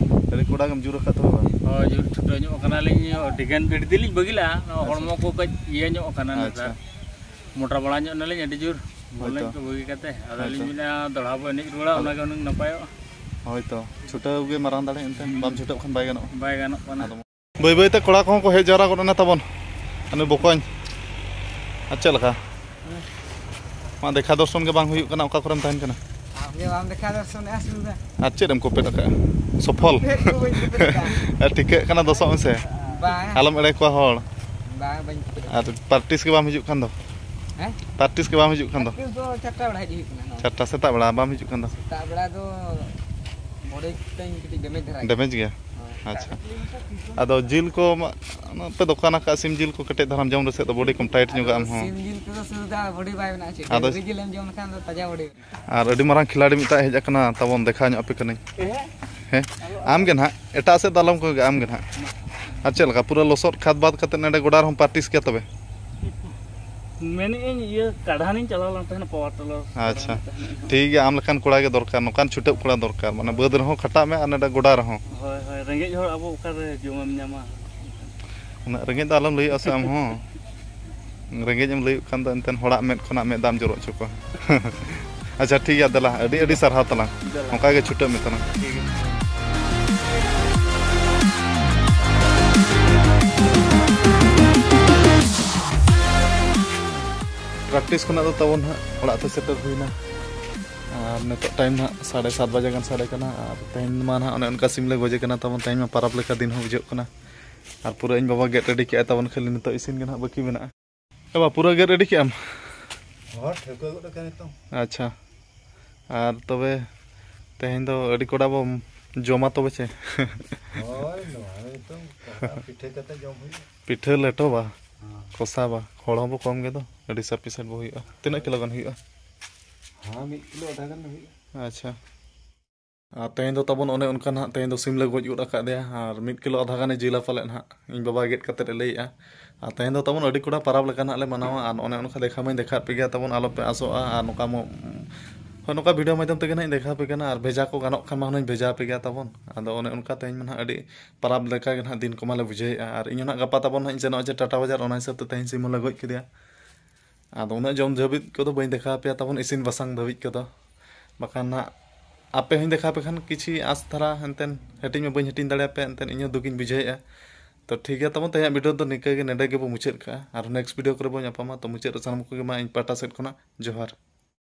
ᱟᱹᱰᱤ ᱠᱚᱲᱟ ᱜᱮᱢ ᱡᱳᱨ ᱟᱠᱟᱫ ᱛᱟᱵᱚᱱᱟ᱾ ᱦᱳᱭ, ᱡᱳᱨ ᱪᱷᱩᱴᱟᱹᱣ ᱧᱚᱜ ᱟᱠᱟᱱᱟᱞᱤᱧ, ᱟᱹᱰᱤ ᱜᱟᱱ ᱟᱹᱰᱤ ᱫᱤᱱ ᱞᱤᱧ ᱵᱟᱹᱜᱤ ᱞᱟᱜᱼᱟ, ᱱᱚᱣᱟ ᱟᱪᱪᱷᱟ᱾ ᱦᱚᱲᱢᱚ ᱠᱚ ᱠᱟᱹᱡ ᱤᱭᱟᱹ ᱧᱚᱜ ᱟᱠᱟᱱᱟ ᱟᱪᱪᱷᱟ᱾ ᱱᱮᱛᱟᱨ᱾ ᱢᱚᱴᱟ ᱵᱟᱲᱟ ᱧᱚᱜ ᱱᱟᱞᱤᱧ ᱟᱹᱰᱤ ᱡᱳᱨ, ᱵᱚᱞ ᱮᱱᱮᱡ ᱦᱳᱭᱛᱚ᱾ ᱠᱚ ᱵᱟᱹᱜᱤ ᱠᱟᱛᱮ᱾ ᱟᱫᱚ ᱞᱤᱧ ᱦᱳᱭᱛᱚ᱾ ᱢᱮᱱᱟ, ᱫᱚᱲᱦᱟ ᱵᱚ ᱮᱱᱮᱡ ᱨᱩᱣᱟᱹᱲᱟ, ᱟᱫᱚ ᱚᱱᱟ ᱜᱮ ᱦᱩᱱᱟᱹᱝ ᱱᱟᱯᱟᱭᱚᱜᱼᱟ᱾ ᱦᱳᱭᱛᱚ, ᱪᱷᱩᱴᱟᱹᱣ ᱜᱮ ᱢᱟᱨᱟᱝ ᱫᱟᱲᱮ, ᱮᱱᱛᱮ ᱵᱟᱢ ᱪᱷᱩᱴᱟᱹᱣ ᱠᱷᱟᱱ ᱵᱟᱭ ᱜᱟᱱᱚᱜᱼᱟ᱾ ᱵᱟᱭ ᱜᱟᱱᱚᱜ ᱠᱟᱱᱟ᱾ ᱟᱫᱚ ᱵᱟᱹᱭ ᱵᱟᱹᱭ ᱛᱮ ᱠᱚᱲᱟ ᱠᱚᱦᱚᱸ ᱠᱚ ᱦᱮᱡ ᱡᱟᱣᱨᱟ ᱜᱚᱫ ᱮᱱᱟ ᱛᱟᱵᱚᱱ᱾ ᱟᱨ ᱱᱩᱭ ᱵᱚᱠᱚᱧ, ᱟᱨ ᱪᱮᱫ ᱞᱮᱠᱟ? ᱢᱟ ᱫᱮᱠᱷᱟ ᱫᱚᱨᱥᱚᱱ ᱜᱮ ᱵᱟᱝ ᱦᱩᱭᱩᱜ ᱠᱟᱱᱟ, ᱚᱠᱟ ᱠᱚᱨᱮᱢ ᱛᱟᱦᱮᱱ ᱠᱟᱱᱟ? ᱟᱢ ᱜᱮ ᱵᱟᱢ ᱫᱮᱠᱷᱟ ᱫᱚᱨᱥᱚᱱᱮᱜᱼᱟ ᱥᱩᱫᱷᱟ᱾ ᱟᱨ ᱪᱮᱫ ᱮᱢ ᱠᱚᱯᱮᱫ ᱟᱠᱟᱫᱼᱟ? ᱥᱚᱯᱷᱚᱞ? ᱪᱮᱫ ᱠᱚ ᱵᱟᱹᱧ ᱠᱚᱯᱮᱫ ᱟᱠᱟᱫᱼᱟ᱾ ᱟᱨ ᱴᱷᱤᱠᱟᱹᱜ ᱠᱟᱱᱟ, ᱫᱚᱥᱚᱜ ᱢᱮᱥᱮ᱾ ᱵᱟᱝ᱾ ᱟᱞᱚᱢ ᱮᱲᱮ ᱠᱚᱣᱟ ᱦᱚᱲ᱾ ᱵᱟᱝ, ᱵᱟᱹᱧ ᱠᱚᱯᱮᱫ ᱟᱨ ᱟᱠᱟᱫᱼᱟ᱾ ᱯᱨᱮᱠᱴᱤᱥ ᱜᱮ ᱵᱟᱢ ᱦᱤᱡᱩᱜ ᱠᱷᱟᱱ ᱫᱚ? ᱦᱮᱸ? ᱯᱨᱮᱠᱴᱤᱥ ᱜᱮ ᱵᱟᱢ ᱦᱤᱡᱩᱜ ᱠᱷᱟᱱ ᱫᱚ? ᱯᱨᱮᱠᱴᱤᱥ ᱫᱚ ᱪᱟᱨᱴᱟ ᱵᱮᱲᱟ ᱦᱮᱡ ᱦᱩᱭᱩᱜ ᱠᱟᱱᱟ, ᱱᱚᱣᱟ᱾ ᱪᱟᱨᱴᱟ ᱥᱮᱛᱟᱜ ᱵᱮᱲᱟ ᱵᱟᱢ ᱦᱤᱡᱩᱜ ᱠᱷᱟᱱ ᱫᱚ? ᱥᱮᱛᱟᱜ ᱵᱮᱲᱟ ᱫᱚ ᱵᱚᱰᱤ ᱛᱤᱧ ᱠᱟᱹᱴᱤᱡ ᱰᱮᱢᱮᱡᱽ ᱫᱷᱟᱨᱟ ᱜᱮᱭᱟ᱾ ᱰᱮᱢᱮᱡᱽ ᱜᱮᱭᱟ? ᱦᱳᱭ᱾ ᱟᱪᱪᱷᱟ᱾ ᱟᱫᱚ ᱡᱤᱞ ᱠᱚ ᱢᱟ, ᱯᱮ ᱫᱚᱠᱟᱱ ᱟᱠᱟᱫ ᱥᱤᱢ ᱡᱤᱞ ᱠᱚ ᱠᱮᱴᱮᱡ ᱫᱷᱟᱨᱟᱢ ᱡᱚᱢ ᱨᱮᱥᱮᱫ ᱫᱚ ᱵᱚᱰᱤ ᱠᱚᱢ ᱴᱟᱭᱤᱴ ᱧᱚᱜᱟ ᱟᱢ ᱦᱚᱸ᱾ ᱥᱤᱢ ᱡᱤᱞ ᱛᱮᱫᱚ ᱥᱩᱫᱷᱟ ᱵᱚᱰᱤ ᱵᱟᱭ ᱵᱮᱱᱟᱜᱼᱟ ᱪᱮ᱾ ᱟᱫᱚ ᱰᱟᱹᱝᱨᱤ ᱡᱤᱞ ᱮᱢ ᱡᱚᱢ ᱞᱮᱠᱷᱟᱱ ᱫᱚ ᱛᱟᱡᱟ ᱵᱚᱰᱤ ᱵᱮᱱᱟᱜᱼᱟ᱾ ᱟᱨ ᱟᱹᱰᱤ ᱢᱟᱨᱟᱝ ᱠᱷᱤᱞᱟᱲᱤ ᱢᱤᱫᱴᱟᱜ ᱦᱮᱡ ᱟᱠᱟᱱᱟ, ᱛᱟᱵᱚᱱ ᱫᱮᱠᱷᱟᱣ ᱧᱚᱜ ᱟᱯᱮ ᱠᱟᱹᱱᱟᱹᱧ᱾ ᱦᱮᱸ? ᱟᱢ ᱜᱮ ᱱᱟᱦᱟᱜ, ᱮᱴᱟᱜ ᱥᱮᱫ ᱫᱚ ᱟᱞᱚᱢ ᱠᱚᱭᱚᱜᱟ, ᱟᱢ ᱜᱮ ᱱᱟᱦᱟᱜ᱾ ᱟᱨ ᱪᱮᱫ ᱞᱮᱠᱟ, ᱯᱩᱨᱟᱹ ᱞᱚᱥᱚᱫ ᱠᱷᱟᱫᱽ ᱵᱟᱫᱽ ᱠᱟᱛᱮ ᱱᱚᱰᱮ ᱜᱚᱰᱟ ᱨᱮᱦᱚᱸ ᱯᱨᱮᱠᱴᱤᱥ ᱠᱮᱭᱟ ᱛᱚᱵᱮ? ᱢᱮᱱᱮᱫ ᱟᱹᱧ, ᱤᱭᱟᱹ, ᱠᱟᱰᱷᱟᱱᱤᱧ ᱪᱟᱞᱟᱣ ᱞᱮᱱ ᱛᱟᱦᱮᱱᱟ, ᱯᱟᱣᱟᱨ ᱴᱤᱞᱟᱨ ᱟᱪᱪᱷᱟ᱾ ᱠᱟᱰᱷᱟᱱ ᱛᱟᱦᱮᱱᱟ᱾ ᱴᱷᱤᱠ ᱜᱮᱭᱟ, ᱟᱢ ᱞᱮᱠᱟᱱ ᱠᱚᱲᱟ ᱜᱮ ᱫᱚᱨᱠᱟᱨ, ᱱᱚᱝᱠᱟᱱ ᱪᱷᱩᱴᱟᱹᱣ ᱠᱚᱲᱟ ᱫᱚᱨᱠᱟᱨ, ᱢᱟᱱᱮ ᱵᱟᱹᱫᱽ ᱨᱮᱦᱚᱸ ᱠᱷᱟᱴᱟᱜ ᱢᱮ ᱟᱨ ᱱᱚᱰᱮ ᱜᱚᱰᱟ ᱨᱮᱦᱚᱸ᱾ ᱦᱳᱭ, ᱦᱳᱭ, ᱨᱮᱸᱜᱮᱡ ᱦᱚᱲ ᱟᱵᱚ ᱚᱠᱟᱨᱮ ᱡᱚᱢᱮᱢ ᱧᱟᱢᱟ? ᱩᱱᱟᱹᱜ ᱨᱮᱸᱜᱮᱡ ᱫᱚ ᱟᱞᱚᱢ ᱞᱟᱹᱭᱚᱜᱼᱟ ᱥᱮ ᱟᱢ ᱦᱚᱸ᱾ ᱨᱮᱸᱜᱮᱡ ᱮᱢ ᱞᱟᱹᱭᱚᱜ ᱠᱷᱟᱱ ᱫᱚ ᱮᱱᱛᱮᱱ ᱦᱚᱲᱟᱜ ᱢᱮᱫ ᱠᱷᱚᱱᱟᱜ ᱢᱮᱫ ᱫᱟᱜ ᱮᱢ ᱡᱚᱨᱚ ᱦᱚᱪᱚ ᱠᱚᱣᱟ᱾ ᱟᱪᱪᱷᱟ, ᱴᱷᱤᱠ ᱜᱮᱭᱟ, ᱫᱮᱞᱟ, ᱟᱹᱰᱤ ᱟᱹᱰᱤ ᱥᱟᱨᱦᱟᱣ ᱛᱟᱞᱟᱝ᱾ ᱫᱮᱞᱟ᱾ ᱱᱚᱝᱠᱟ ᱜᱮ ᱪᱷᱩᱴᱟᱹᱜ ᱢᱮ ᱛᱟᱞᱟᱝ᱾ ᱴᱷᱤᱠ ᱜᱮᱭᱟ᱾ ᱯᱨᱮᱠᱴᱤᱥ ᱠᱷᱚᱱᱟᱜ ᱫᱚ ᱛᱟᱵᱚᱱ ᱦᱟᱸᱜ ᱚᱲᱟᱜ ᱛᱮ ᱥᱮᱴᱮᱨ ᱦᱩᱭᱱᱟ᱾ ᱟᱨ ᱱᱤᱛᱚᱜ ᱴᱟᱭᱤᱢ ᱦᱟᱸᱜ ᱥᱟᱲᱮ ᱥᱟᱛ ᱵᱟᱡᱮ ᱜᱟᱱ ᱥᱟᱰᱮ ᱠᱟᱱᱟ᱾ ᱟᱨ ᱛᱮᱦᱮᱧ ᱢᱟ ᱱᱟᱦᱟᱜ ᱚᱱᱮ ᱚᱱᱠᱟ ᱥᱤᱢ ᱞᱮ ᱜᱚᱡᱮ ᱠᱟᱱᱟ ᱛᱟᱵᱚᱱ, ᱛᱮᱦᱮᱧ ᱢᱟ ᱯᱟᱨᱟᱵᱽ ᱞᱮᱠᱟ ᱫᱤᱱ ᱦᱚᱸ ᱵᱩᱡᱷᱟᱹᱜ ᱠᱟᱱᱟ᱾ ᱟᱨ ᱯᱩᱨᱟᱹ ᱤᱧ ᱵᱟᱵᱟ ᱜᱮᱫ ᱨᱮᱰᱤ ᱠᱮᱜᱼᱟᱭ ᱛᱟᱵᱚᱱ, ᱠᱷᱟᱹᱞᱤ ᱱᱤᱛᱚᱜ ᱤᱥᱤᱱ ᱜᱮ ᱱᱟᱦᱟᱜ ᱵᱟᱹᱠᱤ ᱢᱮᱱᱟᱜᱼᱟ᱾ ᱦᱚᱸ, ᱴᱷᱟᱹᱣᱠᱟᱹ ᱜᱚᱫ ᱟᱠᱟᱱ ᱱᱤᱛᱚᱝ᱾ ᱟᱪᱪᱷᱟ, ᱟᱨ ᱛᱚᱵᱮ ᱛᱮᱦᱮᱧ ᱫᱚ ᱟᱹᱰᱤ ᱠᱚᱰᱟ ᱵᱚ ᱡᱚᱢᱟ ᱛᱚᱵᱮ ᱪᱮ? ᱦᱳᱭ, ᱱᱚᱣᱟ ᱱᱤᱛᱚᱝ ᱠᱟᱛᱷᱟ ᱯᱤᱴᱷᱟᱹ ᱠᱟᱛᱮ ᱡᱚᱢ ᱦᱩᱭᱩᱜᱼᱟ᱾ ᱯᱤᱴᱷᱟᱹ ᱞᱮᱴᱚ ᱵᱟ, ᱦᱮᱸ᱾ ᱠᱚᱥᱟ ᱵᱟ, ᱦᱚᱲ ᱦᱚᱸ ᱵᱚ ᱠᱚᱢ ᱜᱮᱫᱚ, ᱟᱹᱰᱤ ᱥᱟᱯᱤᱥᱮᱱᱴ ᱵᱚ ᱦᱩᱭᱩᱜᱼᱟ᱾ ᱛᱤᱱᱟᱹᱜ ᱠᱤᱞᱳ ᱜᱟᱱ ᱦᱩᱭᱩᱜᱼᱟ? ᱦᱮᱸ, ᱢᱤᱫ ᱠᱤᱞᱳ ᱟᱫᱷᱟ ᱜᱟᱱ ᱦᱩᱭᱩᱜᱼᱟ᱾ ᱟᱪᱪᱷᱟ᱾ ᱟᱨ ᱛᱮᱦᱮᱧ ᱫᱚ ᱛᱟᱵᱚᱱ ᱚᱱᱮ ᱚᱱᱠᱟ ᱱᱟᱦᱟᱜ, ᱛᱮᱦᱮᱧ ᱫᱚ ᱥᱤᱢ ᱞᱮ ᱜᱚᱡ ᱜᱚᱫ ᱟᱠᱟᱫᱮᱭᱟ ᱟᱨ ᱢᱤᱫ ᱠᱤᱞᱳ ᱟᱫᱷᱟ ᱜᱟᱱᱮ ᱡᱤᱞᱟ ᱯᱟᱞᱮᱫ ᱱᱟᱦᱟᱜ, ᱤᱧ ᱵᱟᱵᱟ ᱜᱮᱫ ᱠᱟᱛᱮᱫ ᱮ ᱞᱟᱹᱭᱮᱫᱼᱟ᱾ ᱟᱨ ᱛᱮᱦᱮᱧ ᱫᱚ ᱛᱟᱵᱚᱱ ᱟᱹᱰᱤ ᱠᱚᱲᱟ ᱯᱟᱨᱟᱵᱽ ᱞᱮᱠᱟ ᱱᱟᱦᱟᱜ ᱞᱮ ᱢᱟᱱᱟᱣᱟ, ᱟᱨ ᱚᱱᱮ ᱚᱱᱠᱟ ᱫᱮᱠᱷᱟ ᱢᱟᱧ ᱫᱮᱠᱷᱟᱣᱟᱫ ᱯᱮ ᱜᱮᱭᱟ ᱛᱟᱵᱚᱱ, ᱟᱞᱚᱯᱮ ᱟᱥᱚᱜᱼᱟ᱾ ᱟᱨ ᱱᱚᱝᱠᱟ ᱢᱚ-, ᱦᱳᱭ, ᱱᱚᱝᱠᱟ ᱵᱷᱤᱰᱤᱭᱳ ᱢᱟᱫᱽᱫᱷᱚᱢ ᱛᱮᱜᱮ ᱱᱟᱦᱟᱜ ᱤᱧ ᱫᱮᱠᱷᱟᱣ ᱟᱯᱮ ᱠᱟᱱᱟ, ᱟᱨ ᱵᱷᱮᱡᱟ ᱠᱚ ᱜᱟᱱᱚᱜ ᱠᱷᱟᱱ ᱢᱟ ᱦᱩᱱᱟᱹᱧ ᱵᱷᱮᱡᱟ ᱟᱯᱮ ᱜᱮᱭᱟ ᱛᱟᱵᱚᱱ᱾ ᱟᱫᱚ ᱚᱱᱮ ᱚᱱᱠᱟ ᱛᱮᱦᱮᱧ ᱢᱟ ᱱᱟᱦᱟᱜ ᱟᱹᱰᱤ ᱯᱟᱨᱟᱵᱽ ᱞᱮᱠᱟ ᱜᱮ ᱱᱟᱦᱟᱜ ᱫᱤᱱ ᱠᱚᱢᱟ ᱞᱮ ᱵᱩᱡᱷᱟᱹᱣᱮᱫᱼᱟ, ᱟᱨ ᱤᱧ ᱦᱚᱸ ᱱᱟᱦᱟᱜ ᱜᱟᱯᱟ ᱛᱟᱵᱚᱱ ᱱᱟᱦᱟᱜ ᱤᱧ ᱥᱮᱱᱚᱜᱼᱟ ᱡᱮ ᱴᱟᱴᱟ ᱵᱟᱡᱟᱨ, ᱚᱱᱟ ᱦᱤᱥᱟᱹᱵ ᱛᱮ ᱛᱮᱦᱮᱧ ᱥᱤᱢ ᱦᱚᱸᱞᱮ ᱜᱚᱡ ᱠᱮᱫᱮᱭᱟ᱾ ᱟᱫᱚ ᱩᱱᱟᱹᱜ ᱡᱚᱢ ᱡᱟᱹᱵᱤᱫ ᱠᱚᱫᱚ ᱵᱟᱹᱧ ᱫᱮᱠᱷᱟᱣ ᱟᱯᱮᱭᱟ ᱛᱟᱵᱚᱱ, ᱤᱥᱤᱱ ᱵᱟᱥᱟᱝ ᱫᱷᱟᱹᱵᱤᱡ ᱠᱚᱫᱚ, ᱵᱟᱠᱷᱟᱱ ᱱᱟᱦᱟᱜ ᱟᱯᱮ ᱦᱚᱸᱧ ᱫᱮᱠᱷᱟᱣ ᱟᱯᱮ ᱠᱷᱟᱱ ᱠᱤᱪᱷᱤ ᱟᱸᱥ ᱫᱷᱟᱨᱟ ᱮᱱᱛᱮᱱ ᱦᱟᱹᱴᱤᱧ ᱢᱟ ᱵᱟᱹᱧ ᱦᱟᱹᱴᱤᱧ ᱫᱟᱲᱮᱭᱟᱯᱮᱭᱟ, ᱮᱱᱛᱮᱱ ᱤᱧ ᱦᱚᱸ ᱫᱩᱠᱤᱧ ᱵᱩᱡᱷᱟᱹᱣᱮᱫᱼᱟ᱾ ᱛᱚ ᱴᱷᱤᱠ ᱜᱮᱭᱟ ᱛᱟᱵᱚᱱ, ᱛᱮᱦᱮᱧᱟᱜ ᱵᱷᱤᱰᱤᱭᱳ ᱫᱚ ᱱᱤᱝᱠᱟᱹ ᱜᱮ, ᱱᱚᱰᱮ ᱜᱮᱵᱚ ᱢᱩᱪᱟᱹᱫ ᱠᱟᱜᱼᱟ, ᱟᱨ ᱱᱮᱠᱥᱴ ᱵᱷᱤᱰᱤᱭᱳ ᱠᱚᱨᱮ ᱵᱚᱱ ᱧᱟᱯᱟᱢᱟ᱾ ᱛᱚ ᱢᱩᱪᱟᱹᱫ ᱨᱮ ᱥᱟᱱᱟᱢ ᱠᱚᱜᱮ ᱢᱟ ᱤᱧ ᱯᱟᱦᱴᱟ ᱥᱮᱫ ᱠᱷᱚᱱᱟᱜ ᱡᱚᱦᱟᱨ᱾